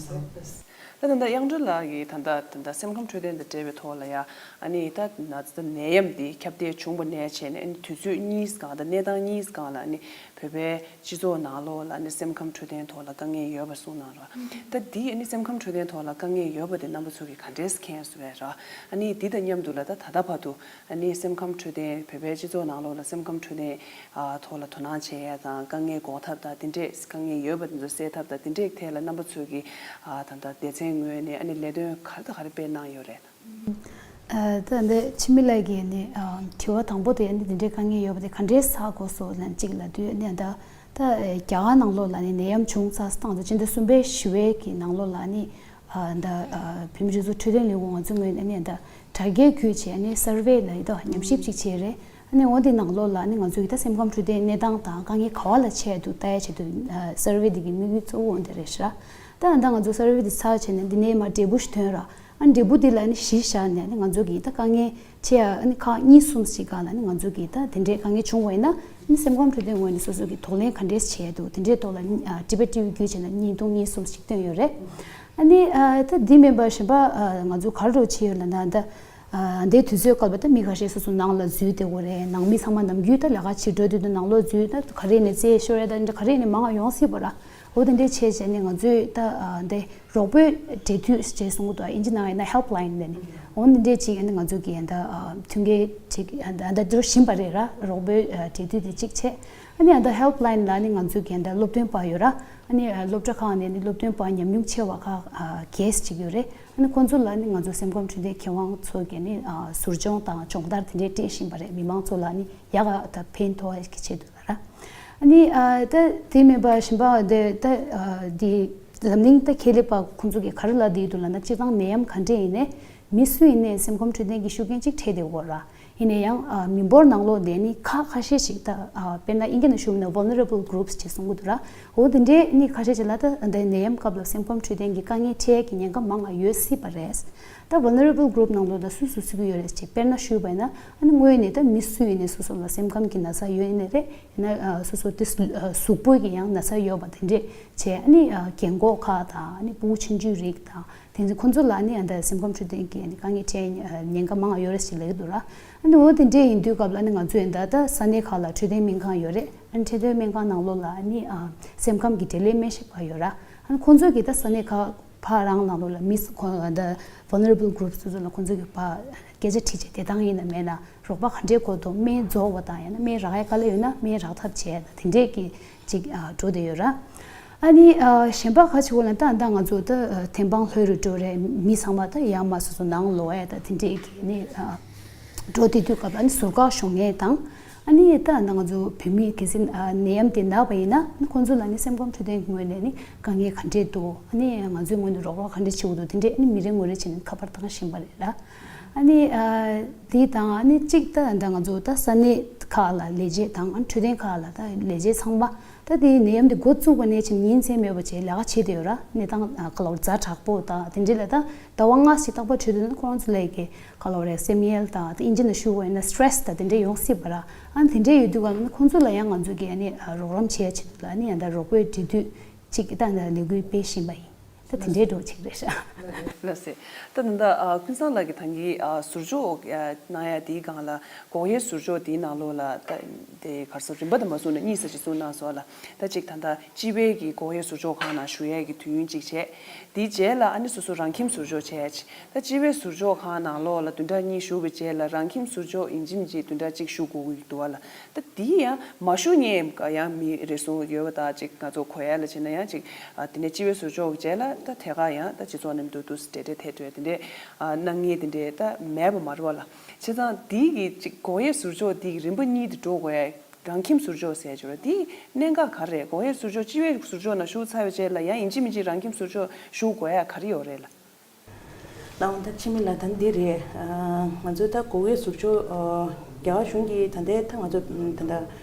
ད་ད་ལྟ་དབྱངས་སྒྲོན་ལགས་ཀྱིས་ད་ལྟ་ད་ལྟ་སེམས་ཁམས་འཕྲོད་བསྟེན་དང་འབྲེལ་བའི་ཐོག་ལ་ཡ་ཨ་ནི་ད་ན་ཚ་ནད་ཡམས་འདི་ཁྱབ་གདལ་བྱུང་བ་ནས་བྱས་ནས་ཨ་ནི་དུས་ཚོད་གཉིས་སྒང་དང་གནས་སྟངས་གཉིས་སྒང་ལ་ཨ་ནི་བོད་པའི་སྤྱི་ཚོགས་ནང་ལོགས་ལ་ཨ་ནི་སེམས་ཁམས་འཕྲོད་བསྟེན་ཐོག་ལ་དཀའ་ངལ་ཡོད་པ་གསུངས་གནང་རོགས། ད་འདི་ཨ་ནི་སེམས་ཁམས་འཕྲོད་བསྟེན་ཐོག་ལ་དཀའ་ངལ་ཡོད་པ་དེ་རྣམ་པ་ཚོ་གིས་ག་འདྲས་མཁྱེན་སོང་བས་ར། ཨ་ནི་འདི་དང་མཉམ་དུ་ལ་ད་ད་ལྟ་བར་དུ་ཨ་ནི་སེམས་ཁམས་འཕྲོད་བསྟེན་བོད་པའི་སྤྱི་ཚོགས་ནང་ལོགས་ལ་སེམས་ཁམས་འཕྲོད་བསྟེན་ཨ་ཐོག་ལ་དོ་སྣང་བྱེད་ཡ་དང་དཀའ་ངལ་འགོག་ཐབས་དང་དེ་འདྲས་དཀའ་ངལ་ཡོད་པ་དེ་ཚོ་སེལ་ཐབས་དང་དེ་འདྲས་ཐད་ལ་རྣམ་པ་ཚོས་ཀྱི་ཨ་ད་ལྟ་སྡེ་ཚན་ངོས་ནས་ཨ་ནི་ལས་དོན་ག་རེ་དང་ག་རེ་སྤེལ་གནང་ཡོད་རེད། ཨ་ད་འདི་འཆི་མེད་ལགས་ཀྱིས་ནི་ཨ་དྲི་བ་དང་པོ་དེ་ནི་དེ་འདྲའི་དཀའ་ངལ་ཡོད་པ་དེ་ག་འདྲས་ཧ་གོ་སོང་ལབ་ཅིག་ལབ་དུས་ནི་ད་ད་རྒྱ་གར་ནང་ལོགས་ལ་ནི་ནད་ཡམས་བྱུང་ཚར་སྟངས་དང་སྤྱི་ཟླ་གསུམ་པའི་བཞི་པའི་གི་ནང་ལོགས་ལ་ནི་ཨ་ད་ཨ་བོད་མི་སྤྱི་ཚོགས་འཕྲོད་བསྟེན་ལས་ཁུངས་ང་ཚོའི་ངོས་ནས་ནི་ད་དྲ་རྒྱའི་བརྒྱུད་བྱས་ནི་སར་ཝེ་ལབ་ཡོད་དོ། ཉམས་ཞིབ་ཅིག་བྱས་རེད། ཨ་ནི་འོ་དེ་ནང་ལོགས་ལ་ནི་ང་ཚོ་གི་ད་སེམས་ཁམས་འཕྲོད་བསྟེན་གནས་སྟངས་དང་དཀའ་ངལ་ག་བ་ལ་ཆེ་འདུག་ལྟ་ཡ་ཆེད་དུ་ཨ་སར་ཝེ་འདི་གི་དམིགས་ཡུལ་གཙོ་བོ་འོ་འདི་རེད་ཤག་ད་ད་ང་ཚོ་སར་ཝེ་འདི་ཚར་བྱས་ནས་འདི་ནས་མར་འབྲས་བུ་ཞིག་ཐོན་ར། ཨ་ནི་འབྲས་བུ་འདི་ལ་ནི་གཞི་བཞག་ནས་ནི་ང་ཚོ་གི་ད་དཀའ་ངལ་ཆེ་ཡ་ཨ་ནི་ཁག་གཉིས་གསུམ་ཞིག་སྒང་ལ་ནི་ང་ཚོ་གི་ད་དེ་འདྲའི་དཀའ་ངལ་བྱུང་བ་ཡིན་ན་ནི་སེམས་ཁམས་འཕྲོད་བསྟེན་ངོས་ནས་སོ་སོ་གི་གདོང་ལེན་ག་འདྲས་བྱས་འདུག་དེ་འདྲའི་ཐོག་ལ་ནི་ཨ་དྲི་བ་དྲི་བའི་བརྒྱུད་བྱས་ན་བརྙན་ཐུང་གཉིས་གསུམ་ཞིག་བཏོན་ཡོད་རེད། ཨ་ནི་ཨ་ད་འདི་མིན་པ་གཞན་པ་ཨ་ང་ཚོ་ག་རེ་བྱས་ཡོད་ལབ་ན་ད། ཨ་འདིའི་དུས་ཚོད་སྐབས་ལ་ད་མི་ཁ་ཤས་སོ་སོ་ནང་ལ་འཛུལ་བསྡད་ཡོད་རེད། ནང་མི་ཚང་མ་ནམ་རྒྱུན་ད་ལས་ཀ་བྱེད་འགྲོ་དུས་ད་ནང་ལོགས་འཛུལ་ད་ག་རེ་ནས་རྩིས་ཤོར་ཡ་ད་འདྲ་ག་རེ་ནས་མང་བ་ཡོང་སྲིད་པ་ར། འོ་དེ་འདྲའི་བྱས་བྱས་ནས་ང་ཚོས་ད་ཨ་འདི་རོགས་པའི་འབྲེལ་མཐུད་ཅེས་གསུང་གི་འདུག་ཨིན་ཇི་ནང་ཡིན་ན་ཧེལ་པ་ལ་ཡིན་ནས་འོ་འདི་འདྲའི་ཅིག་ཨ་ནི་ང་ཚོ་གི་ད་ཨ་མཐུན་རྐྱེན་ཅིག་ཨ་ད་འགྲོ་བཞིན་པ་རེད་ར། རོགས་པའི་ཨ་འབྲེལ་མཐུད་དེ་གཅིག་བྱས། ཨ་ནི་ཨ་ད་ཧེལ་པ་ལ་ཡིན་ལ་ནི་ང་ཚོ་གི་ད་སློབ་སྟོན་པ་ཡོད་ར། ཨ་ནི་ཨ་སློབ་གྲྭ་ཁག་ནས་ནི་སློབ་སྟོན་པ་ཉམས་མྱོང་ཆེ་བ་ཁག་ཨ་གྱེས་ཅིག་ཡོད་རེད། ཨ་ནི་ཁོང་ཚོ་ལ་ནི་ང་ཚོ་སེམས་ཁམས་འཕྲོད་བསྟེན་མཁས་དབང་ཚོ་གིས་ནི་ཨ་ཟུར་སྦྱོང་དང་སྦྱོང་བརྡར་དེ་འདྲའི་སྤྲད་བཞིན་པ་རེད། མི་མང་ཚོ་ལ་ནི་ཡག་ག་ད་ཕན་ཐོགས་ཀྱི་ཆེད་དུ་ལ་ར། ཨ་ནི་ཨ་ད་དེ་མིན་པ་གཞན་པ་དེ་ད་ཨ་དེ་འཛམ་གླིང་ད་ཁེ་ལས་པ་ཁོང་ཚོ་གིས་ག་རེ་ལབ་བསྡད་འདུག་ལབ་ན་སྤྱིར་བཏང་ནད་ཡམས་ག་འདྲས་ཡིན་ནའི་ མི་སུ་ཡིན་ནའི་སེམས་ཁམས་འཕྲོད་བསྟེན་གྱི་ཤུགས་རྐྱེན་གཅིག་འཕྲད་བསྡད་ཡོད་ར། ཡིན་ན་ཡང་ཨ་མི་འབོར་ནང་ལོགས་དེ་ནི་ཁག་ཁ་ཤས་ཤིག་ད་ཨ་དཔེར་ན་ཨིན་སྐད་ནང་ཞུ་བ་ཡིན་ན་vulnerable groups ཅེས་གསུང་གི་འདུག་ར། འོ་དེ་འདྲའི་ནི་ཁ་ཤས་ཅིག་ལ་ད་ད་ནད་ཡམས་སྐབས་ལ་སེམས་ཁམས་འཕྲོད་བསྟེན་གྱི་དཀའ་ངལ་འཕྲད་ཀྱི་ཉེན་ཁ་མང་ང་ཡོད་སྲིད་པ་རེད། ད་vulnerable group ནང་ལོགས་ལ་སུ་སུ་ཚུད་ཀྱི་ཡོད་རེད་ཅེས་དཔེར་ན་ཞུས་པ་ཡིན་ན་ཨ་ནི་དངོས་ནས་ད་མི་སུ་ཡིན་ནའི་སོ་སོ་ལ་སེམས་ཁམས་ཀྱི་ན་ཚ་ཡོད་ཡིན་ནའི་རེད། ཡིན་ན་ཨ་སོ་སོ་དེ་གཟུགས་པོ་གི་ཡང་ན་ཚ་ཡོད་པ་དེ་འདྲས་བྱས་ཨ་ནི་ཨ་རྒན་གོག་ཁག་དང་ཨ་ནི་ཕྲུ་གུ་ཆུང་ཆུང་རིགས་དང་། དེ་ཚོ་ཁོང་ཚོ་ལ་ནི་ཨ་ད་སེམས་ཁམས་འཕྲོད་བསྟེན་གྱི་ཨ་ནི་དཀའ་ངལ་འཕྲད་ཉེན་ཁ་མང་ང་ཡོད་རེད་ཞེས་ལབ་ཀྱི་འདུག་ར། ཨ་ནི་འོ་དེ་འདྲས་ཡིན་དུས་སྐབས་ལ་ཨ་ནི་ང་ཚོས་ད་ལྟ་ས་གནས་ཁག་ལ་འཕྲོད་བསྟེན་སྨན་ཁང་ཡོད་རེད། ཨ་ནི་འཕྲོད་བསྟེན་སྨན་ཁང་ནང་ལོགས་ལ་ཨ་ནི་ཨ་སེམས་ཁམས་ཀྱི་འབྲེལ་ཡོད་སྨན་ཞིབ་པ་ཡོད་ར། ཨ་ནི་ཁོང་ཚོ་གིས་ད་ས་གནས་ཁག་ཕར་རང་ནང་ལོགས་ལ་མི་ཁོ་ད་vulnerable groups དེ་ཚོ་ལ་ཁོང་ཚོ་གིས་ཕར་སྐད་ཆ་དྲིས་བྱས་བདེ་ཐང་ཡིན་ན་མེད་ན་རོགས་པ་ག་འདྲས་དགོས་འདུག་སྨན་རྫོགས་པ་དང་ཡང་ན་སྨན་རག་ཡ་དཀའ་ལས་ཡོད་ན་སྨན་རག་ཐབས་བྱས་ད་དེ་འདྲས་ཀྱི་ཅིག་ཨ་འགྲོ་བསྡད་ཡོད་ར། ཨ་ནི་ཨ་གཞན་པ་ག་ཅིག་འོ་ལ་ད་ད་ང་ཚོ་ད་ཨ་ཐེམ་སྤང་ལྷོད་རུ་འགྲོ་རེད། མི་ཚང་མ་ད་ཡར་མར་སོ་སོ་ནང་ལོགས་ཡ་ད་དེ་འདྲས་ཀྱི་ནི་ཨ་འགྲོ་བསྡད་དུས་སྐབས་ཨ་ནི་ཟུར་བཀག་ཞུ་མཁན་དང་། ཨ་ནི་ད་ད་ང་ཚོ་བོད་མི་གལ་སྲིད་ཨ་ནད་ཡམས་དེ་ན་བ་ཡིན་ན་ཨ་ནི་ཁོང་ཚོ་ལ་ནི་སེམས་ཁམས་འཕྲོད་བསྟེན་གྱི་ངོས་ནས་ནི་དཀའ་ངལ་ག་འདྲས་འདུག་ཨ་ནི་ང་ཚོའི་ངོས་ནས་རོགས་རོགས་ག་འདྲས་བྱེད་དགོས་འདུག་དེ་འདྲས་ཨ་ནི་མི་རེ་ངོ་རེ་བྱས་ནས་ཁ་པར་བཏང་བཞིན་པ་རེད་ལ། ཨ་ནི་ཨ་དེ་དང་ཨ་ནི་གཅིག་ད་ད་ང་ཚོ་ད་ས་གནས་ཁག་ལ་ལས་བྱེད་དང་ཨ་ནི་འཕྲོད་བསྟེན་ཁག་ལ་ད་ལས་བྱེད་ཚང་མ་ད་དེ་ནད་ཡམས་དེ་འགོ་བཙུགས་པ་ནས་ཕྱིན་ཉིན་མཚན་མེད་པ་བྱས་ལས་ཀ་བྱེད་བསྡད་ཡོད་ར། གནས་སྟངས་ཨ་ག་ལ་བར་ཛ་དྲག་པོ་དང་དེ་འདྲས་ལ་ད་ཟླ་བ་ལྔ་ཞིག་རྟག་པར་འཕྲོད་དུས་ན་ཁོ་རང་ཚོ་ལ་ཡི་གེ་ག་ལ་བར་སེམས་ཡེལ་དང་ད་ཨིན་ཇི་ནང་ཞུ་བ་ཡིན་ན་stress དང་དེ་འདྲས་ཡོང་སྲིད་པ་ར། ཨ་ནི་དེ་འདྲས་ཡོད་དུས་ག་ན་ཁོང་ཚོ་ལ་ཡང་ང་ཚོ་གིས་ཨ་ནི་རོགས་རམ་བྱེད་ཡ་ཆེད་དུ་ལ་ཨ་ནི་ཡང་ད་རོགས་པའི་འབྲེལ་མཐུད་ཅིག་ད་ལས་འགུལ་སྤེལ་བཞིན་པ་ཡིན། ད་དེ་འདྲའི་འགྲོ་ཆེད་རེད་ཤག་ལགས་སེ། ད་ད་ལྟ་ཨ་ཀུན་བཟང་ལགས་ཀྱིས་ད་གིན་ཨ་ཟུར་འཇོག་ཨ་གནང་ཡ་དེའི་སྒང་ལ་འགོག་དབྱེ་ཟུར་འཇོག་དེའི་ནང་ལོགས་ལ་ད་དེ་ག་རེ་ཟེར་རིམ་པ་དང་མ་བཟུང་ནས་གཉིས་ཙམ་ཅིག་གསུངས་གནང་སོང་ལ། ད་ཅིག་ད་ལྟ་སྤྱི་པའི་གི་འགོག་དབྱེ་ཟུར་འཇོག་ཁང་ནང་བཞུགས་ཡས་ཀྱི་དུས་ཡུན་གཅིག་བྱས། དེའི་རྗེས་ལ་ཨ་ནི་སོ་སོ་རང་ཁྱིམ་ཟུར་འཇོག་བྱས་ཡ་ཅིག་ད་སྤྱི་པའི་ཟུར་འཇོག་ཁང་ནང་ལོགས་ལ་བདུན་ཕྲག་གཉིས་བཞུགས་པའི་རྗེས་ལ་རང་ཁྱིམ་ཟུར་འཇོག་ཡིན་གཅིག་མིན་གཅིག་བདུན་ཕྲག་གཅིག་བཞུགས་དགོས་ཀྱི་འདུག་བ་ལ། ད་དེ་ཡང་མ་བཞུགས་མཁན་ཡང་མི་རེ་ཟུང་ཡོད་པ་དང་ཅིག་ང་ཚོ་གོ་ཡ་ལ་བྱས་ན་ཡང་ཅིག་ཨ་དེ་ནས་སྤྱི་པའི་ཟུར་འཇོག་གི་རྗེས་ལ་ད་ཐད་ཀར་ཡང་ད་སྤྱི་ཚོགས་ནང་དུ་འདུག་སེ་འབྲེལ་འབྲེལ་ཐད་འགྲོ་ཡ་དེ་འདྲས་ཨ་གནང་མཁན་དེ་འདྲས་ད་མེད་པ་མ་རེད་བ་ལ། བྱས་ཙང་དེ་གི་ཅིག་འགོག་དབྱེ་ཟུར་འཇོག་དེ་གི་རིམ་པ་གཉིས་དེ་འགྲོ་དགོས་ཡ། རང་ཁྱིམ་ཟུར་འཇོག་ཟེར་ཡ་ཅིག་ཡོད་རེད། དེ་གནད་འགག་ག་རེ་རེད། འགོག་དབྱེ་ཟུར་འཇོག་སྤྱི་པའི་ཟུར་འཇོག་ནང་ཞུགས་ཚར་བའི་རྗེས་ལ་ཡང་ཡིན་གཅིག་མིན་གཅིག་རང་ཁྱིམ་ཟུར་འཇོག་ཞུགས་དགོས་ཡ་ག་རེ་ཡོད་རེད་ལ། ལགས་འོང་ད་འཆི་མེད་ལགས་ད་འདི་རེད། ཨ་ང་ཚོས་ད་འགོག་དབྱེ་ཟུར་འཇོག་ཨ་རྒྱ་གར་གཞུང་གིས་ད་ལྟའི་ད་ང་ཚོ་ད་ལྟ་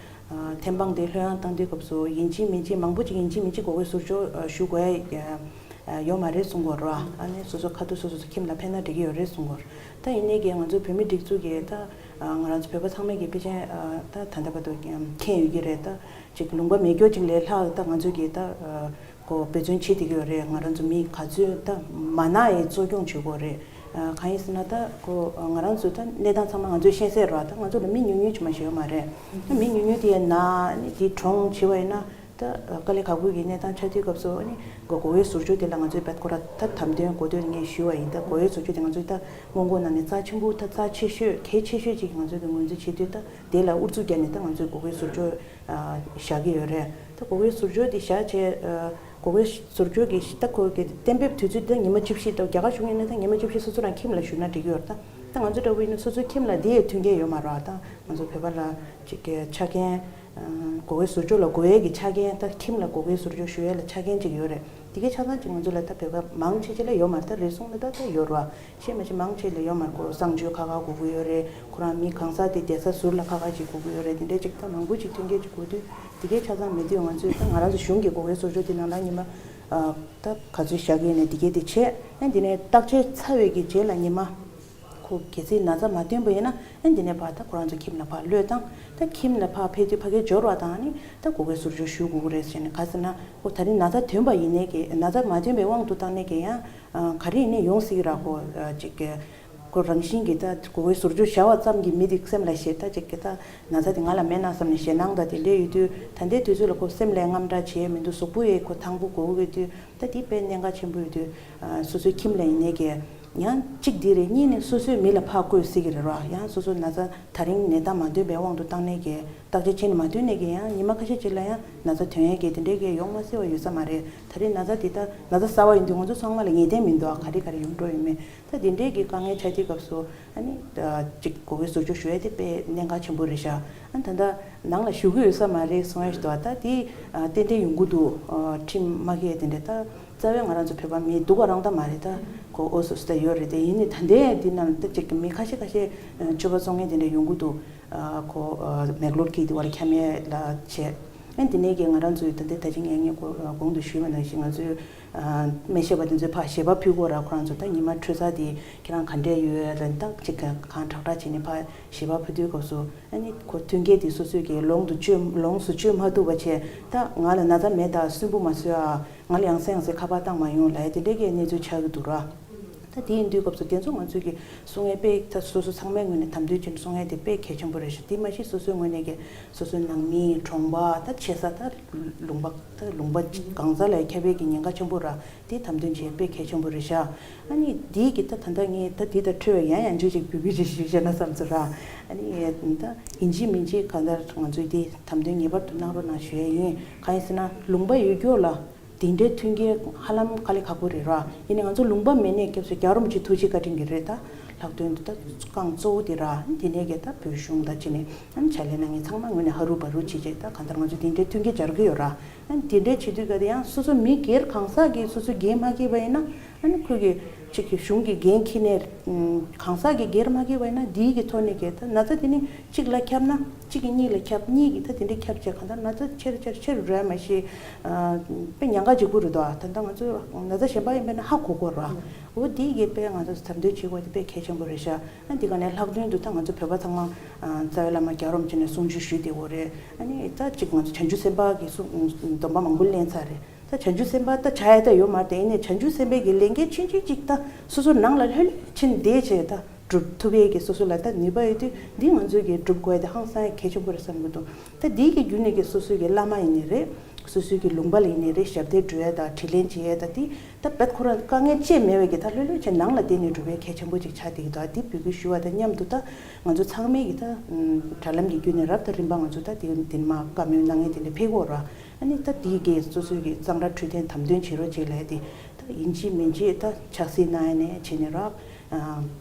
ཨ་ཐེམ་སྤང་དེ་ལྷོད་ཡངས་བཏང་དུས་སྐབས་སུ་ཡིན་གཅིག་མིན་གཅིག་མང་པོ་ཅིག་ཡིན་གཅིག་མིན་གཅིག་འགོག་དབྱེ་ཟུར་འཇོག་ཨ་ཞུ་དགོས་ཡ་ཨ་ཡོད་མ་རེད་གསུང་གི་ཡོད་རེད་བ། ཨ་ནི་སོ་སོ་ཁ་ཐུག་སོ་སོ་སོ་ཁྱིམ་ལ་ཕེབས་ན་འགྲིག་གི་ཡོད་རེད་གསུང་གི་ཡོད་རེད། ད་ཡིན་ནའི་གི་ང་ཚོ་བོད་མི་སྒྲིག་འཛུགས་ཀྱི་ད་ཨ་ང་རང་ཚོ་བོད་པ་ཚང་མས་གི་ཕལ་ཆེར་ཨ་ད་ད་ལྟ་བར་དུ་མཁྱེན་ཡོད་ཀྱི་རེད། ད་ཅིག་ལུང་པ་མེད་རྒྱུ་ཅིག་ལས་ལྷག་ད་ང་ཚོས་གི་ད་ཨ་ཁོ་འབད་བརྩོན་བྱེད་བསྡད་ཀྱི་ཡོད་རེད། ང་རང་ཚོ་མི་ག་ཚོད་ད་མ་ན་ཡི་གཙོ་སྐྱོང་བྱེད་དགོས་རེད། ཨ་གང་ཡིན་ཟེར་ན་ད་ཁོ་ང་རང་ཚོ་ད་གནས་སྟངས་ཚང་མ་ང་ཚོས་ཤེས་གསལ་རེད་བ། ད་ང་ཚོ་ལ་མི་ཉུང་ཉུང་ཅིག་མ་ཞིག་ཡོད་མ་རེད། ད་མི་ཉུང་ཉུང་དེ་ན་ནི་དེ་གྲོངས་བྱེད་པ་ཡིན་ན་ད་དཀའ་ལས་ཁག་པོ་གི་གནས་སྟངས་ཆགས་དུས་སྐབས་སུ་ཨ་ནི་འགོག་དབྱེ་ཟུར་འཇོག་དེ་ལ་ང་ཚོས་བད་ཁོ་ར་ད་དམ་དོན་གོ་དོན་ངས་ཞུ་བ་ཡིན། ད་འགོག་དབྱེ་ཟུར་འཇོག་དེ་ང་ཚོས་ད་སྔོན་འགོག་ནང་ནས་རྩ་ཆེན་པོ་ད་རྩ་ཆེ་ཤོས་གལ་ཆེ་ཤོས་ཅིག་ང་ཚོས་ད་ངོས་འཛིན་བྱེད་དུས་ད་དེ་ལ་ཨུ་ཚུགས་བརྒྱབ་ནས་ད་ང་ཚོས་འགོག་དབྱེ་ཟུར་འཇོག་བཞག་གི་ཡོད་རེད། ད་འགོག་དབྱེ་ཟུར་འཇོག་དེ་བཞག་བྱས་འགོག་དབྱེ་ཟུར་འཇོག་གི་ད་ཁོ་གི་གཏན་འབེབས་དུས་ཚོད་ད་ཉི་མ་བཅུ་བཞི། ད་རྒྱ་གར་གཞུང་ཡིན་ན་ད་ཉི་མ་བཅུ་བཞི་སོ་སོ་རང་ཁྱིམ་ལ་བཞུགས་ན་འགྲིག་གི་ཡོད་རེད། ད་ད་ང་ཚོ་འདྲ་བོ་ཡིན་ན་སོ་སོའི་ཁྱིམ་ལ་དེ་ཡི་མཐུན་རྐྱེན་ཡོད་མ་རེད་བ། ད་ང་ཚོ་བོད་པ་ལ་ཅིག་གི་ཆ་རྐྱེན་འགོག་དབྱེ་ཟུར་འཇོག་ལ་དགོས་ཡས་ཀྱི་ཆ་རྐྱེན་ད་ཁྱིམ་ལ་འགོག་དབྱེ་ཟུར་འཇོག་ཞུ་ཡས་ལ་ཆ་རྐྱེན་ཅིག་ཡོད་རེད། དེ་གའི་ཆ་ཚང་ཅིག་ང་ཚོ་ལ་ད་བོད་པ་མང་ཆེ་ཆེ་ལ་ཡོད་མ་རེད། ད་རེ་ཟུང་ལ་ད་ད་ཡོད་རེད་བ། ཤེས་མ་ཤེས་མང་ཆེ་ལ་ཡོད་མ་རེད། ཁོ་གསང་སྤྱོད་ཁག་ཁག་དགོས་ཀྱི་ཡོད་རེད། ཁོ་རང་མི་གང་ཟག་དེ་བསྡད་ས་ཟུར་ལ་ཁག་ཁག་ཅིག་དགོས་ཀྱི་ཡོད་རེད། དེ་འདྲའི་ཅིག་ད་མང་པོ་ཅིག་མཐུན་རྐྱེན་ཅིག་དགོས་དུས་དེ་གའི་ཆ་ཚང་མེད་དུས་ང་ཚོས་ད་ང་རང་ཚོ་གཞུང་གི་འགོག་དབྱེ་ཟུར་འཇོག་དེ་ནང་ལ་ཉི་མ་ད་ག་ཚོད་བཞག་གི་ཡིན་ནའི་དེ་གའི་དེ་བྱས་ཨ་དེ་ནས་བརྟག་དཔྱད་ཚར་བའི་གི་རྗེས་ལ་ཉི་མ་ཁོ་གལ་སྲིད་ན་ཚ་མ་ཐོན་པ་ཡིན་ན་ཨ་འདི་ནས་ཕར་ད་ཁོ་རང་ཚོ་ཁྱིམ་ལ་ཕར་གློད་བཏང་། ད་ཁྱིམ་ལ་ཕར་ཕེབས་དུས་ཕ་གིར་འབྱོར་བ་དང་ནི་ད་འགོག་དབྱེ་ཟུར་འཇོག་ཞུ་དགོས་ཀྱི་རེད་ཟེར་ནས། ག་ཟེར་ན་ཁོ་ད་རིང་ན་ཚ་ཐོན་པ་ཡིན་ནའི་གི་ན་ཚ་མ་ཐོན་པའི་དབང་དུ་བཏང་ནའི་གི་ཡང་ག་རེ་ཡིན་ནའི་ཡོང་སྲིད་ཀྱི་ར། ཁོ་ཅིག་གི་ཁོ་རང་བཞིན་གྱིས་ད་འགོག་དབྱེ་ཟུར་འཇོག་བྱ་བ་ཙམ་གྱིས་མི་དེ་སེམས་ལ་ཞེད། ད་ཅིག་གི་ད་ན་ཚ་དེ་ང་ལ་མེད་ན་བསམ་ནས་ཞེད་སྣང་དང་དེ་འདྲས་ཡོད་དུས་ད་ལྟའི་དུས་ཚོད་ལ་ཁོ་སེམས་ལ་དངངས་སྐྲག་བྱེད་ཡས་མི་འདུག་གཟུགས་པོ་ཡས་ཁོ་ཐང་པོ་དགོས་ཀྱི་ཡོད་དུས་ད་དེ་དཔེ་གནད་འགག་ཆེན་པོ་ཡོད་དུས་སོ་སོའི་ཁྱིམ་ལ་ཡིན་ནའི་གི་ཡང་གཅིག་འདི་རེད། གཉིས་ནས་སོ་སོའི་མི་ལ་ཕར་བསྐུར་སྲིད་ཀྱི་རེད་ར། ཡང་སོ་སོ་ན་ཚ་ད་རིང་ནད་རྟགས་མ་ཐོན་པའི་དབང་དུ་བཏང་ནས་ཀྱི་བརྟག་དཔྱད་བྱས་ནས་མ་ཐོན་ནས་ཀྱི་ཡང་ཉི་མ་ཁ་ཤས་ཅིག་ལ་ཡང་ན་ཚ་ཐོན་ཡས་ཀྱི་དེ་འདྲའི་ཀྱི་ཡོང་མ་སྲིད་པ་ཡོད་ས་མ་རེད། ད་རིང་ན་ཚ་དེ་ད་ན་ཚ་གསར་པ་ཡིན་དུས་ང་ཚོ་ཚང་མ་ལ་ངེས་གཏན་མི་འདུག་ག་རེ་ག་རེ་ཡོང་འགྲོ་ཡོད་མེད། ད་དེ་འདྲའི་ཀྱི་དཀའ་ངལ་ཆགས་དུས་སྐབས་སུ་ཨ་ནི་ཅིག་འགོག་དབྱེ་ཟུར་འཇོག་ཞུ་ཡས་དེ་དཔེ་གནད་འགག་ཆེན་པོ་རེད་ཤག་ཨ་ད་ལྟ་ནང་ལ་བཞུགས་ཀྱི་ཡོད་ས་མ་རེད་གསུང་ཡས་ཞིག་འདུག་ད་དེ་ཏན་ཏན་ཡོང་གི་འདུག་ཁྲིམས་མ་འགལ་དེ་འདྲ་ད། རྩ་བའི་ང་རང་ཚོ་བོད་པ་མི་སྡུག་པ་རང་ད་མ་རེད། ད་ ཁོ་ཨོ་སོ་སོ་ད་ཡོད་རེད་དེ། ཡིན་ནའི་ད་ལྟའི་འདི་ནང་ད་ཅིག་མི་ཁ་ཤས་ཁ་ཤས་སྤྱོད་པ་བཙོང་མཁན་དེ་འདྲ་ཡོང་གི་འདུག་ཁོ་མེག་ལོར་གྱིས་དེ་བར་འཁྱམ་ཡས་ལ་བྱས། ཨན་དེ་ནས་ཀྱི་ང་རང་ཚོའི་ད་ལྟའི་ད་ཅི་ངས་ངས་གོང་དུ་ཞུས་པ་ནང་བཞིན་ང་ཚོའི་སྨན་ཞབས་པ་དེ་ཚོས་ཕར་ཞལ་པར་ཕུལ་དགོས་ར། ཁོ་རང་ཚོ་ད་ཉི་མ་འཕྲོད་ས་དེ་ཁྱེད་རང་ག་འདྲས་ཡོད་ལ་ད་ཅིག་གང་དྲག་དྲག་བྱས་ནས་ཕར་ཞལ་པར་ཕུལ་དུས་སྐབས་སུ་ཨ་ནི་ཁོ་མཐུན་རྐྱེན་དེ་སོ་སོས་ཀྱི་ལོངས་སུ་སྤྱོད་ལོངས་སུ་སྤྱོད་མ་ཐུབ་པ་བྱས། ད་ང་ལ་ན་ཚ་མེད་ད་སུན་པོ་མ་བཟོས་ཨ། ང་ལ་ཡང་སེ་ཡང་སེ་ཁ་པར་བཏང་མ་ཡོང་ལབ་ཡ་དེ་འདྲའི་གི་གནས་ཚུལ་ཆགས་ཀྱི་འདུག་ར། ད་དེ་ཡིན་དུས་སྐབས་སུ་དེ་ཚོ་ང་ཚོས་ཀྱི་གསུང་ཡ་དཔེ་ད་སོ་སོ་ཚང་མའི་ངོས་ནས་དམ་དོན་ཅན་གསུང་ཡ་དེ་དཔེ་གལ་ཆེན་པོ་རེད་ཤག་དེ་མ་གཞི་སོ་སོའི་ངོས་ནས་ཀྱི་སོ་སོའི་ནང་མི་གྲོང་པ་ད་ཆེ་ས་ད་ལུང་པ་ད་ལུང་པ་གང་ས་ལ་ཁྱབ་པའི་གི་ཉེན་ཁ་ཆེན་པོ་ར། དེ་དམ་དོན་བྱེད་དཔེ་གལ་ཆེན་པོ་རེད་ཤག་ཨ་ནི་དེའི་གི་ད་ད་ལྟ་ངས་ད་དེ་ད་འཕྲོས་ཡང་ཡང་བརྗོད་ཅིག་བུ་བུ་ཅིག་ཞུས་བྱས་ན་བསམ་ཚུལ་ར། ཨ་ནི་ད་ཡིན་གཅིག་མིན་གཅིག་གང་ལྟར་ང་ཚོས་དེ་དམ་དོན་ངེས་པར་དུ་གནང་རོགས་གནང་ཞུ་ཡ་ཡིན། གང་ཡིན་ཟེར་ན་ལུང་པ་ཡོད་རྒྱུ་ལ། དེ་འདྲའི་མཐུན་རྐྱེན་ཧ་ལམ་དཀའ་ལས་ཁག་པོ་རེད་ར། ཡིན་ནའི་ང་ཚོ་ལུང་པ་མེད་ནའི་སྐབས་སུ་རྒྱལ་བ་རིན་པོ་ཆེ་ཐུགས་རྗེ་བཀའ་དྲིན་གྱིས་རེད། ད་ལྷག་དོན་དུ་ད་རྐང་གཙོ་བོ་དེ་ར་དེ་ནས་ཀྱི་ད་བོད་གཞུང་ད་ཅི་ནས་ཨ་ནི་ཕྱག་ལས་གནང་མཁན་ཚང་མ་ངོས་ནས་ཧ་རུ་བ་རུ་བྱེད་བྱེད་ད་གང་ལྟར་ང་ཚོ་དེ་འདྲའི་མཐུན་རྐྱེན་སྦྱར་གི་ཡོད་ར། ཨ་ནི་དེ་འདྲའི་བྱེད་དུས་ག་དེ་ཡང་སོ་སོ་མི་སྒེར་གང་ཟག་གིས་སོ་སོའི་འགན་མ་འཁྱེར་བ་ཡིན་ན་ཨ་ནི་ཁོས་ཀྱི་གཅིག་གི་གཞུང་གི་འགན་འཁྱེར་ནས་གང་ཟག་གིས་སྒེར་མ་འཁྱེར་བ་ཡིན་ན་དེའི་གི་ཐོག་ནས་ཀྱི་ད་ན་ཚ་དེ་ནི་གཅིག་ལ་ཁྱབ་ན། གཅིག་གིས་གཉིས་ལ་ཁྱབ། གཉིས་ཀྱིས་ད་དེ་འདྲའི་ཁྱབ་བྱས་གང་ལྟར་ན་ཚ་ཆེར་ཆེར་ཆེར་རུ་འགྲོ་ཡ་མ་གཞི། ཨ། དཔེ་ཉེན་ཁ་ལྗིད་པོ་རེད་དོ། ད་ལྟ་ང་ཚོས་ན་ཚ་གཞན་པ་ཡིན་པས་ན་ཧ་གོ་གོ་ར། འོ་དེ་གི་དཔེ་ང་ཚོས་དམ་དོན་བྱེད་དགོས་དེ་དཔེ་གལ་ཆེན་པོ་རེད་ཤག་ཨ་འདི་ག་ནས་ལྷག་དོན་དུ་ད་ང་ཚོ་བོད་པ་ཚང་མ་ཨ་རྩ་བའི་བླ་མ་རྒྱལ་བ་རིན་པོ་ཆེ་ནས་གསུང་ཆོས་ཞུས་བསྡད་ཡོད་རེད། ཨ་ནི་ད་གཅིག་ང་ཚོ་བྱང་ཆུབ་སེམས་དཔའ་གི་གསུང་སྡོམ་པ་མང་པོ་ལེན་ཚར་རེད། ད་བྱང་ཆུབ་སེམས་དཔའ་ད་བྱ་ཡ་ད་ཡོད་མ་རེད་དེ། ཡིན་ནའི་བྱང་ཆུབ་སེམས་དཔའི་གི་ལས་འགན་ཆུང་ཆུང་གཅིག་ད་སོ་སོ་ནང་ལ་ལྷོད་ལྷོད་ཕྱིན་བསྡད་བྱས་ད། སྒྲུབ་ཐུབ་ཡས་ཀྱི་སོ་སོ་ལ་ད་ནུས་པ་ཡོད་དུས་འདི་ང་ཚོས་ཀྱི་སྒྲུབ་དགོས་ཡ་དེ་ཧང་སང་ཡ་གལ་ཆེན་པོ་རེད་བསམ་གྱི་འདུག་ད་འདི་གི་བརྒྱུད་ནས་ཀྱི་སོ་སོའི་གི་བླ་མ་ཡིན་ནའི་རེད། སོ་སོའི་གི་ལུང་པ་ལ་ཡིན་ནའི་རེད། ཞབས་བརྟན་སྒྲུབ་ཡས་དང་དྲིན་ལན་འཇལ་ཡས་དང་དེ་ད་དཔེ་ཁོ་རང་དཀའ་ངལ་ཅི་མེད་པའི་གི་ད་ལྷོད་ལྷོད་བྱས་ནང་ལ་བསྡད་ནས་སྒྲུབ་ཡས་གལ་ཆེན་པོ་ཅིག་ཆགས་བསྡད་ཀྱི་འདུག་དེ་འབོད་སྐུལ་ཞུ་བ་དང་མཉམ་དུ་ད་ང་ཚོ་ཚང་མས་ཀྱི་ད་དྲ་ལམ་གྱི་བརྒྱུད་ནས་རབ་དང་རིམ་པ་ང་ཚོ་ད་དེ་འདི་མ་བཀའ་མོལ་གནང་མཁན་དེ་འདྲ་ཕེབས་ཀྱི་ཡོད་ར། ཨ་ནི་ད་དེའི་གི་སོ་སོའི་གི་གཙང་སྦྲ་འཕྲོད་བསྟེན་དམ་དོན་བྱེད་རོགས་བྱེད་ལབ་ཡས་དེ་ད་ཡིན་གཅིག་མིན་གཅིག་ད་ཕྱག་བསིལ་གནང་ཡས་ནས་བྱས་ནས་ར།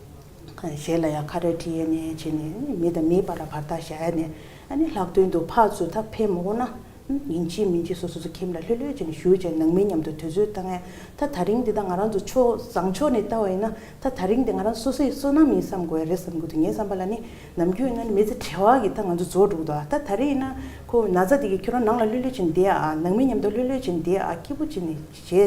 གཞས་ལ་ཡང་ཁ་རས་ཁྲིད་ཡས་ནས་བྱས་ནས་མི་དང་མིའི་བར་ལ་བར་ཐག་བཞག་ཡས་ནས། ཨ་ནི་ལྷག་དོན་དུ་ཕར་ཚུར་ད་ཕེབས་མ་དགོས་ན་ཡིན་གཅིག་མིན་གཅིག་སོ་སོ་སོ་ཁྱིམ་ལ་ལྷོད་ལྷོད་བྱས་ནས་བཞུགས་བྱས་ནང་མི་མཉམ་དུ་དུས་ཚོད་བཏང་ཡས། ད་ད་རིང་འདི་ད་ང་རང་ཚོ་ཕྱོགས་བཟང་ཕྱོགས་ནས་ལྟ་བ་ཡིན་ན་ད་ད་རིང་འདི་ང་རང་སོ་སོའི་བསོད་ནམས་ཡིན་བསམ་དགོས་ཡས་རེད་བསམ་གྱི་འདུག་ངའི་བསམ་པ་ལ་ནི་ནམ་རྒྱུན་ཡིན་ན་ནི་མི་ཚེ་བྲེལ་བ་གི་ད་ང་ཚོ་རྫོགས་འགྲོ་གི་འདུག་ད་ད་རེས་ཡིན་ན་ཁོ་ན་ཚ་དེ་གི་ཁྱོད་རང་ནང་ལ་ལྷོད་ལྷོད་བྱས་ནས་བསྡད་ཨ། ནང་མི་མཉམ་དུ་ལྷོད་ལྷོད་བྱས་ནས་བསྡད་ཨ། སྐྱིད་པོ་བྱས་ནས་ཞེ་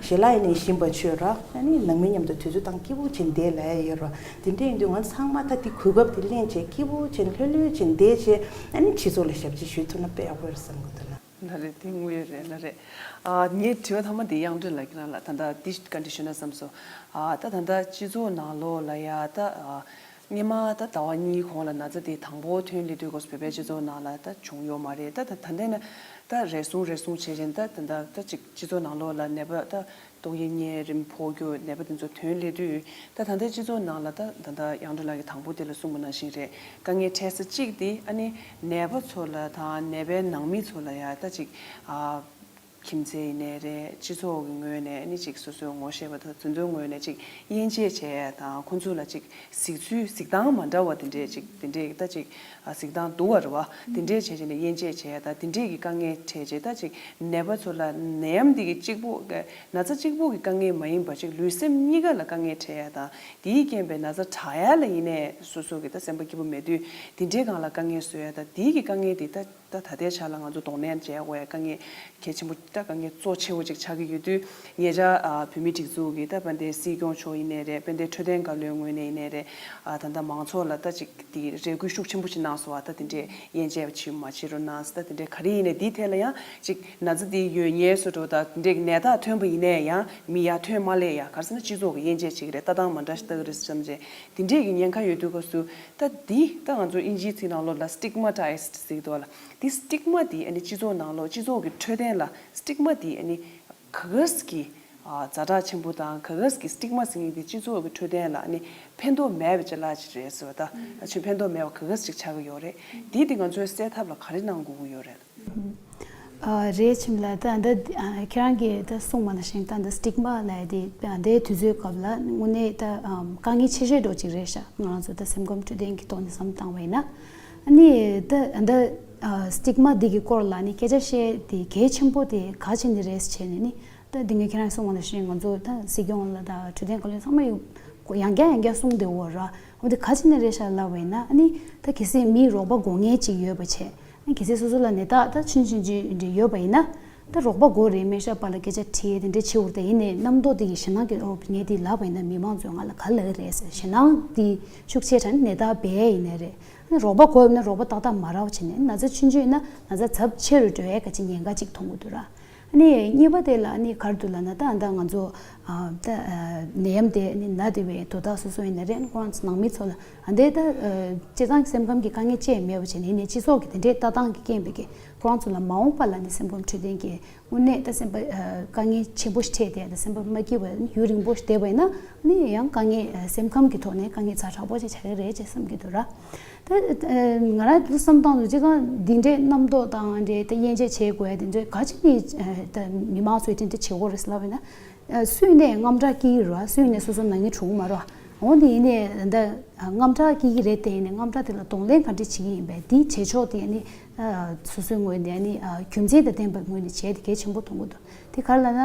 ཞེ་ལ་ཡིན་ནས་ཞིམ་པ་མཆོད་ར། ཨ་ནི་ནང་མི་མཉམ་དུ་དུས་ཚོད་བཏང་སྐྱིད་པོ་བྱས་ནས་བསྡད་ལབ་ཡ་ཡོད་ར། དེ་འདྲ་ཡིན་དུས་ང་ཚང་མ་ད་དེ་གོ་སྐབས་དེ་ལེན་བྱས་སྐྱིད་པོ་བྱས་ནས་ལྷོད་ལྷོད་བྱས་ནས་བསྡད་བྱས། ཨ་ནི་སྤྱི་ཚོགས་ལ་ཞབས་ཕྱི་ཞུ་ཐུབ་ན་དཔེ་ཡག་པོ་རེད་བསམ་གི་འདུག་ལ། ལ་རེད། དེ་དངོས་ཡོད་རེད། ལ་རེད། ཨ་ངའི་དྲི་བ་ཐ་མ་དེ་དབྱངས་སྒྲོན་ལགས་ཁྱེད་རང་ལ་ད་ལྟ་འདི་བཀའ་འདྲི་ཞུས་ན་བསམ་སོང་། ཨ་ད་ད་ལྟ་སྤྱི་ཚོགས་ནང་ལོགས་ལ་ཡ་ད་ཨ། སྔོན་མ་ད་ཟླ་བ་གཉིས་གོང་ལ་ན་ཚ་དེ་དང་པོ་ཐོན་སླེབས་དུས་སྐབས་སུ་བོད་པའི་སྤྱི་ཚོགས་ནང་ལ་ད་བྱུང་ཡོད་མ་རེད། ད་ད་ད་ལྟ་ན་ད་རེ་ཟུང་རེ་ཟུང་བྱས་བྱས་ད་ད་ད་ད་ཅིག་སྤྱི་ཚོགས་ནང་ལོགས་ལ་ནད་པ་ད་ཏོག་དབྱིབས་གཉན་རིམས་ཕོག་རྒྱུ་ནད་པ་དེ་ཚོ་ཐོན་སླེབས་དུས་ད་ད་ལྟའི་སྤྱི་ཚོགས་ནང་ལ་ད་ད་ད་དབྱངས་སྒྲོན་ལགས་ཀྱིས་དང་པོ་དེ་ལ་གསུངས་པ་ནང་བཞིན་རེད། དཀའ་ངལ་འཕྲད་ས་གཅིག་དེ་ཨ་ནི་ནད་པ་ཚོ་ལ་དང་ནད་པའི་ནང་མི་ཚོ་ལ་ཡ་ད་ཅིག་ཨ། ཁྱིམ་མཚེས་ཡིན་ནའི་རེད། སྤྱི་ཚོགས་ཀྱི་ངོས་ནས་ཨ་ནི་ཅིག་སོ་སོའི་ངོ་ཤེས་པ་དང་དེ་ཚོའི་ངོས་ནས་ཅིག་དབྱེ་འབྱེད་བྱས་ཡ་དང་ཁོང་ཚོ་ལ་ཅིག་གཟིགས་ཚུལ་གཟིགས་སྟངས་མ་འདྲ་བ་དེ་འདྲས་ཅིག་དེ་འདྲས་ད་ཅིག་གཟིགས་སྟངས་འདུག་བ་རེད་བ། དེ་འདྲས་བྱས་བྱས་ནས་དབྱེ་འབྱེད་བྱས་ཡ་དང་དེ་འདྲས་ཀྱི་དཀའ་ངལ་འཕྲད་བྱས་ད་ཅིག་ནད་པ་ཚོ་ལ་ནད་ཡམས་འདི་གི་གཅིག་པོ་ན་ཚ་གཅིག་པོ་གི་དཀའ་ངལ་མ་ཡིན་པ་ཅིག་ལུས་སེམས་གཉིས་ཀ་ལ་དཀའ་ངལ་འཕྲད་ཡ་དང་དེའི་རྐྱེན་པས་ན་ཚ་དྲག་ཡ་ལ་ཡིན་ནའི་སོ་སོ་གི་ད་སེམས་པ་སྐྱིད་པོ་མེད་དུས་དེ་འདྲའི་སྒང་ལ་དཀའ་ངལ་བཟོ་ཡ་དང་དེའི་གི་དཀའ་ངལ་དེ་ད། ད་ད་ལྟའི་ཆ་ལ་ང་ཚོ་གདོང་ལེན་བྱེད་དགོས་ཡ་དཀའ་ངལ་གལ་ཆེན་པོ་ད་དཀའ་ངལ་གཙོ་ཆེ་བོ་ཅིག་ཆགས་ཀྱི་ཡོད་དུས་ཉེ་ཆར་ཨ་བོད་མིའི་སྒྲིག་འཛུགས་ཀྱི་ད་དཔལ་ལྡན་སྲིད་སྐྱོང་མཆོག་ཡིན་ནའི་རེད། དཔལ་ལྡན་འཕྲོད་བསྟེན་བཀའ་བློན་ངོས་ནས་ཡིན་ནའི་རེད། ཨ་ད་ལྟ་མང་ཚོགས་ལ་ད་ཅིག་དེ་རེ་སྐུལ་ཤུགས་ཆེན་པོ་ཅིག་གནང་སོང་བ། ད་དེ་འདྲས་དབྱེ་འབྱེད་བྱེད་མ་བྱེད་རོགས་གནང་ཟེར། ད་དེ་འདྲས་ག་རེ་ཡིན་ནའི་དེའི་ཐད་ལ་ཡང་ཅིག་ན་ཚ་དེ་ཡོད་ཉེན་བཟོ་འདྲ་ད་དེ་འདྲས་ནད་རྟགས་ཐོན་པ་ཡིན་ནའི་ཡང་མི་ཡར་ཐོན་མ་སླེབས་ཡ་ག་རེ་ཟེར་ན་སྤྱི་ཚོགས་ཀྱི་དབྱེ་འབྱེད་བྱེད་ཀྱི་རེད། ལྟ་སྟངས་མ་འདྲ་ཞིག་ལྟ་གི་རེད་བསམ་བྱས་དེ་འདྲས་ཀྱི་ཉེན་ཁ་ཡོད་དུས་སྐབས་སུ། ད་འདི་ད་ང་ཚོ་དབྱིན་ཇིའི་ཚིག་ནང་ལོགས་ལ་stigmatized་ཟེར་གྱི་འདུག་ལ། འདི་stigma་འདི་ཨ་ནི་སྤྱི་ཚོགས་ནང་ལོགས་སྤྱི་ཚོགས་ཀྱི་འཕྲོད་བསྟེན་ལ་stigma་འདི་ཨ་ནི་ག་གས་ཀྱི་ཛ་དྲག་ཆེན་པོ་དང་ག་གས་ཀྱི་stigma་ཟེར་མཁན་འདི་སྤྱི་ཚོགས་ཀྱི་འཕྲོད་བསྟེན་ལ་ཨ་ནི་ཕན་ཐོགས་མེད་པའི་ཅ་ལག་ཅིག་རེད་ཟེར་བ། ད་ཕན་ཐོགས་མེད་པ་ག་གས་ཅིག་ཆགས་ཀྱི་ཡོད་རེད། འདི་འདི་ང་ཚོས་སེལ་ཐབས་ལ་ག་རེ་གནང་དགོས་ཀྱི་ཡོད་རེད། ཨ་རེད། ཁྱིམ་ལ་ད་འདི་ཨ་ཁྱེད་རང་གིས་ད་གསུངས་པ་ནང་བཞིན་ད་འདི་stigma་ལབ་ཡ་དེ་ད་དེའི་དུས་ཚོད་སྐབས་ལ་དངོས་གནས་ད་ཨམ་དཀའ་ངལ་ཆེ་ཤོས་འདྲ་ཅིག་རེད་ཤག་ང་རང་ཚོ་ད་སེམས་ཁམས་འཕྲོད་བསྟེན་གྱི་ཐོག་ནས་བསམ་བློ་བཏང་བ་ཡིན་ན། ཨ་ནི་ད་ད་ཨ་stigma་འདི་གི་སྐོར་ལ་ནི་སྐད་ཆ་བཤད་དེ་གལ་ཆེན་པོ་དེ་ག་བྱས་ནས་རེད་བྱས་ནས་ནི་ ད་འདི་ངས་ཁྱེད་རང་གསུངས་པ་ནང་བཞིན་ང་ཚོ་ད་སྲིད་སྐྱོང་ལ་དང་འཕྲོད་བསྟེན་བཀའ་བློན་ཚང་མ་ཡང་ཡང་བསྐྱར་ཡང་བསྐྱར་གསུངས་བསྡད་ཡོད་ར། འོ་འདི་ག་ཅི་ནས་རེད་ཤག་ལབ་པ་ཡིན་ན། ཨ་ནི་ད་གལ་སྲིད་མིའི་རོགས་པ་དགོས་མཁན་ཅིག་ཡོད་པ་བྱས། ཨ་ནི་གལ་སྲིད་སོ་སོ་ལ་ནད་རྟགས་ད་ཆུང་ཆུང་ཅིག་འདྲ་ཡོད་པ་ཡིན་ན། ད་རོགས་པ་དགོས་རེད། སྨན་ཞབས་པ་ལ་སྐད་ཆ་དྲིས་དེ་འདྲ་བྱེད་འོར། ད་ཡིན་ནའི་རྣམ་རྟོག་དེ་གི་ཞེད་སྣང་གི་འོག་ངས་དེ་ལབ་པ་ཡིན་ན་མི་མང་ཚོས་ང་ལ་ག་ལབ་ཀྱི་རེད་ཟེར། ཞེད་སྣང་དེ་ཤུགས་ཆེ་དྲགས་ནི་ནད་རྟགས་བས་ཡིན་ནའི་རེད། ཨ་ནི་རོགས་པ་དགོས་ཡོད་ན་རོགས་པ་ཏག་ཏག་མ་རག་པ་བྱས་ནས། ན་ཚ་ཆུང་ཆུང་ཡིན་ན་ན་ཚ་ཚབས་ཆེ་རུ་འགྲོ་ཡའི་ག་ཅིག་ཉེན་ཁ་ཅིག་མཐོང་གི་འདུག་ར། ཨ་ནི་གཉིས་པ་དེ་ལ་ཨ་ནི་ག་རེ་འདུག་ལབ་ན། ད་ཨ་ད་ང་ཚོ་ཨ་ད་ཨ་ནད་ཡམས་དེ་ཨ་ནི་ན་བསྡད་པའི་དོ་བདག་སོ་སོ་ཡིན་ན་རེད། ཁོ་རང་ཚོ་ནང་མི་ཚོ་ལ་ཨ་འདི་ད་ཨ་སྤྱིར་བཏང་སེམས་ཁམས་ཀྱི་དཀའ་ངལ་ཅི་ཡང་མེད་པ་བྱས་ནས། ཡིན་ནའི་སྤྱི་ཚོགས་ཀྱི་དེ་འདྲའི་ལྟ་སྟངས་ཀྱི་རྐྱེན་པས་ཀྱི་ཁོ་རང་ཚོ་ལ་མ་འོངས་པ་ལ་ནི་སེམས་ཁམས་འཕྲོད་བསྟེན་གྱི་དངོས་གནས་ད་སེམས་པ་ཨ་དཀའ་ངལ་ཆེན་པོ་ཞིག་འཕྲད་དེ། ད་སེམས་པ་མ་སྐྱིད་པ་ཡུན་རིང་པོ་ཞིག་བསྡད་པ་ཡིན་ན། ཨ་ནི་ཡང་དཀའ་ངལ་ཨ་སེམས་ཁམས་ཀྱི་ཐོག་ནས་དཀའ་ངལ་ཛ་དྲག་པོ་ཅིག་ཆགས་ཀྱི་རེད་ཅེས་བསམ་གྱི་འདུག་ར། ད་ཨ་ང་རང་དུ་བསམ་སྟངས་དུ་ཅི་གང་འདི་འདྲའི་རྣམ་རྟོག་དང་འདྲའི་ད་དབྱེ་འབྱེད་བྱེད་དགོས་ཡ་དེ་ཚོ་ག་ཅི་ནས་ཨ་ད་མི་མང་ཚོས་དེ་འདྲ་བྱེད་དགོས་རེད་ལབ་ཡིན་ན། ཨ་སུས་ནས་དངངས་སྐྲག་སྐྱེ་གི་རེད། སུས་ནས་སོ་སོ་ནང་ཉིད་གྲུང་མ་རེད། འོ་འདི་ཡིན་ནས་ད་ཨ་དངངས་སྐྲག་སྐྱེ་གི་རེད། དེ་ཡིན་ནས་དངངས་སྐྲག་དེ་ལ་གདོང་ལེན་ག་འདྲ་བྱེད་ཀྱི་ཡིན་པས། དེའི་བྱེད་ཕྱོགས་དེ་ནི་ཨ་སོ་སོའི་ངོས་ནས་ནི་ཨ་རྒྱུ་མཚན་དང་ལྡན་པའི་ངོས་ནས་བྱས་ཏེ་གལ་ཆེན་པོ་མཐོང་གི་འདུག་དེ་ག་རེ་ལབ་ན།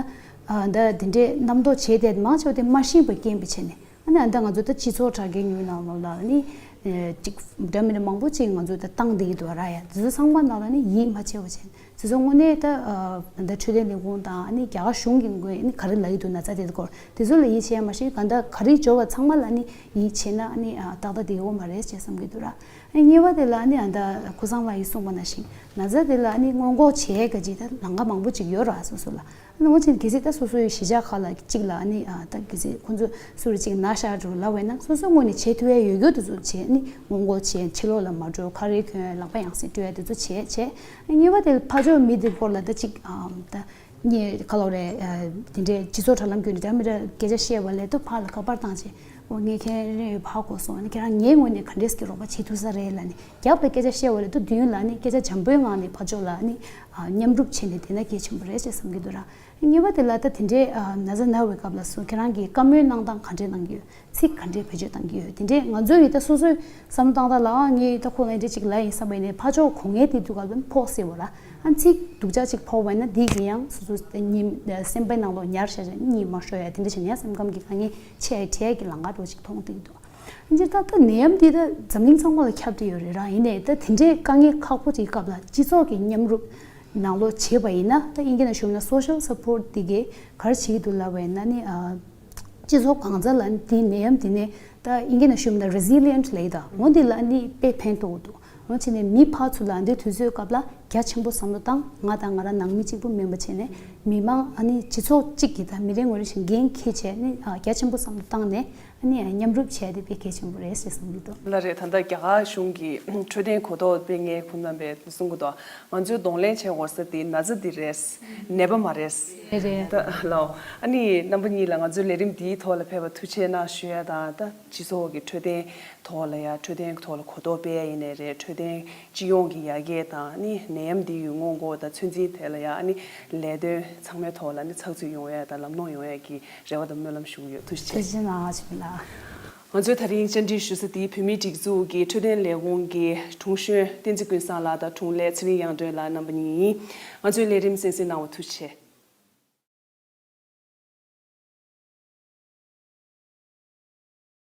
ཨ་ད་དེ་འདྲའི་རྣམ་རྟོག་བྱས་ཏེ་མང་ཆེ་བ་དེ་མ་ཤེས་པའི་རྐྱེན་པས་བྱས་ནས། ཨ་ནི་ཨ་ད་ང་ཚོ་ད་སྤྱི་ཚོགས་དྲ་རྒྱའི་ཉུང་ནང་ལོགས་ལ་ནི་ཨ་ཅིག་འདྲ་མི་འདྲ་མང་པོ་ཅིག་ང་ཚོ་ད་བཏང་བསྡད་ཀྱི་འདུག་ར། ཡ་དེ་ཚོ་ཚང་མ་ནང་ལ་ནི་ཡིད་མ་ཆེས་པ་བྱས། དེ་ཚོ་དངོས་གནས་ད་ཨ་ད་འཕྲོད་བསྟེན་ལས་ཁུངས་དང་ཨ་ནི་རྒྱ་གར་གཞུང་གི་ངོས་ནས་ག་རེ་ལབ་ཀྱི་འདུག་ན་ཚ་དེ་སྐོར་དེ་ཚོ་ལ་ཡིད་ཆེས་མ་ཤེས། གང་ལྟར་ག་རེ་འབྱོར་བ་ཚང་མ་ལ་ནི་ཡིད་ཆེས་ན་ཨ་ནི་ཨ་ཏག་ཏག་བསྡད་ཡོད་མ་རེད་ཅེས་བསམ་གྱི་འདུག་ར། ཨ་ནི་གཉིས་པ་དེ་ལ་ཨ་ནི་ཨ་ད་ཁུ་སང་ལགས་ཀྱིས་གསུངས་པ་ནང་བཞིན་ན་ཚ་དེ་ལ་ཨ་ནི་སྔོན་འགོག་བྱེད་ཡས་ག་ཅིག་ད་ལམ་ཁ་མང་པོ་ཅིག་ཡོད་ར། སོ་སོ་ལ། ཨ་ནི་འོ་ཅིག་གལ་སྲིད་ད་སོ་སོའི་གཞིས་ཆགས་ཁག་ལ་གཅིག་ལ་ཨ་ནི་ཨ་ད་གལ་སྲིད་ཁོ་ཚོ་སུ་རེ་གཅིག་ན་ཤག་འགྲོ་ལབ་པ་ཡིན་ན། སོ་སོའི་ངོས་ནས་བྱེད་ཐུབ་ཡས་ཡོད་རྒྱུ་དེ་ཚོ་བྱེད། ཨ་ནི་སྔོན་འགོག་བྱེད། ཕྱི་ལོགས་ལ་མ་འགྲོ། ཁ་རས་གྱོན། ལག་པ་ཡང་སེ་བཀྲུ་ཡས་དེ་ཚོ་བྱེད་བྱེད། ཨ་གཉིས་པ་དེ་ཕར་ཕྱོགས་མི་དེ་སྐོར་ལ་ད་གཅིག་ཨ་ད་གཉིས་ག་ལབ་རེད། ཨ་དེ་འདྲའི་སྤྱི་ཚོགས་དྲ་ལམ་བརྒྱུད་ནས་འདྲ་མི་འདྲ་སྐད་ཆ་བཤད་པ་ལས་ད་ཕར་ལ་ཁ་པར་བཏང་བྱས། འོ་ངས་ཁྱེད་རང་ཕར་གོ་སོང་། ཨ་ནི་ཁྱེད་རང་ངའི་ངོས་ནས་ག་འདྲས་ཀྱི་རོགས་པ་བྱེད་ཐུབ་ས་རེད་ལབ་ནས་རྒྱབ་ལ་སྐད་ཆ་བཤད་པ་ལས་ད་མདུན་ལ་ཨ་ནི་སྐད་ཆ་འཇམ་པོའི་ངང་ནས་ཕར་ཕྱོགས་ལ་ཨ་ནི་ཨ་མཉམ་རུབ་བྱས་ནས་བསྡད་ན་གལ་ཆེན་པོ་རེད་ཅེས་བསམ་གྱི་འདུག་ར། གཉིས་པ་དེ་ལ་ད་དེ་འདྲའི་ཨ་ན་ཚ་ན་བའི་སྐབས་ལ་སོ་ཁྱེད་རང་གིས་བཀའ་མོལ་གནང་སྟངས་ག་འདྲས་གནང་གི་ཡོད། ཚིག་ག་འདྲས་བེད་སྤྱོད་གཏང་གི་ཡོད། དེ་འདྲས་ང་ཚོ་ཡིས་ད་སོ་སོའི་བསམ་བློ་བཏང་སྟངས་ལ་ཨ་ངས་ད་ཁོ་ལ་འདི་འདྲས་ཅིག་ལབ་ཡིན་བསམ་པ་ཡིན་ནའི་ཕར་ཕྱོགས་གོ་ངེས་དེ་དུས་སྐབས་ལ་ཕོག་སྲིད་པ་ར། ཨ་ཚིག་སྡུག་ཅག་ཅིག་ཕོག་པ་ཡིན་ན་འདི་གིས་ཡང་སོ་སོ་ད་ཉིན་སེམས་པའི་ནང་ལོགས་ཉར་བཞག་བྱས་གཉིད་མ་ཤོར་ཡ་དེ་འདྲས་བྱས་ནས་ཡང་སེམས་ཁམས་ཀྱི་དཀའ་ངལ་ཆེ་བའི་གྲས་ཀྱི་ལམ་ཁ་འགྲོ་ཅིག་མཐོང་བསྡད་ཀྱི་འདུག་སྤྱིར་བཏང་ད་ནད་ཡམས་འདི་ད་འཛམ་གླིང་ཚང་མ་ལ་ཁྱབ་བསྡད་ཡོད་རེད་ར། ཡིན་ནའི་ད་དེ་འདྲའི་དཀའ་ངལ་ཁག་པོ་དེའི་སྐབས་ལ་སྤྱི་ཚོགས་ཀྱི་མཉམ་རུབ་ནང་ལོགས་བྱས་པ་ཡིན་ན། ད་དབྱིན་སྐད་ནང་ཞུས་ན་social support དེ་གས་ག་རེ་བྱེད་ཀྱི་འདུག་ལབ་པ་ཡིན་ན་ནི་ཨ་སྤྱི་ཚོགས་གང་ས་ལ་འདི་ནད་ཡམས་འདི་ནས་ད་དབྱིན་སྐད་ནང་ཞུས་ན་resilient ལབ་ཡི་ད། འོ་འདི་ལ་ནི་དཔེ་ཕན་ཐོགས་འདུག་འོ་བྱས་ནས་མི་ཕར་ཚུར་ལ་འདི་དུས་ཚོད་སྐབས་ལ་རྒྱ་ཆེན་པོ་བསམ་བློ་བཏང་། ང་དང་ང་རང་ནང་མི་གཅིག་པུ་མིན་པ་བྱས་ནས་མི་མང་ཨ་ནི་སྤྱི་ཚོགས་གཅིག་གི་ད་མི་རེ་ངོ་རེ་བཞིན་འགན་འཁྱེར་བྱས་ནི་ཨ་རྒྱ་ཆེན་པོ་བསམ་བློ་བཏང་ནས། ཨ་ནི་མཉམ་རུབ་བྱས་ཏེ་དཔེ་གལ་ཆེན་པོ་རེད་ཟེར་བསམ་གྱི་འདུག་ལགས་རེད། ད་ལྟ་རྒྱ་གར་གཞུང་གི་འཕྲོད་བསྟེན་གོ་རྟོགས་དཔེ་ངས་ཁོང་རྣམ་པས་གསུང་གི་འདུག་ང་ཚོས་གདོང་ལེན་བྱེད་དགོས་ས་དེ་ན་ཚ་འདི་རེད། ནད་པ་མ་རེད། རེད་རེད། ད་ལགས། ཨ་ནི་རྣམ་པ་གཉིས་ལ་ང་ཚོའི་ལས་རིམ་འདིའི་ཐོག་ལ་ཕེབས་པ་ཐུགས་རྗེ་གནང་ཞུ་ཡ་དང་། ད་སྤྱི་ཚོགས་ཀྱི་འཕྲོད་བསྟེན་ཐོག་ལ་ཡ་འཕྲོད་བསྟེན་ཐོག་ལ་གོ་རྟོགས་སྤེལ་ཡ་ཡིན་ནའི་རེད། འཕྲོད་བསྟེན་སྤྱི་ཡོངས་ཀྱི་ཡར་རྒྱས་དང་། ཨ་ནི་ནད་ཡམས་འདི་ཡི་སྔོན་འགོག་དང་ཚོད་འཛིན་ཐད་ལ་ཡ་ཨ་ནི་ལས་དོན་ཚང་མའི་ཐོག་ལ་ཨ་ནི་ཚགས་ཚུད་ཡོང་ཡ་དང་ལམ་ལྷོང་ཡོང་ཡ་གི་རེ་བ་དང་སྨོན་ལམ་ཞུ་གི་ཡོད། ཐུགས་རྗེ་ཆེ། ཐུགས་རྗེ་གནང་། ཨ་ཆེ་མི་ལགས། ང་ཚོས་ད་རིང་བཅར་འདྲི་ཞུ་ས་དེ་བོད་མིའི་སྒྲིག་འཛུགས་ཀྱི་འཕྲོད་བསྟེན་ལས་ཁུངས་ཀྱི་དྲུང་གཞོན་བསྟན་འཛིན་ཀུན་བཟང་ལགས་དང་དྲུང་ལས་ཚེ་རིང་དབྱངས་སྒྲོན་ལགས་རྣམ་པ་གཉིས་ཡིན། ང་ཚོའི་ལས་རིམ་གསན་གཟིགས་གནང་བ་ཐུགས་རྗེ་ཆེ།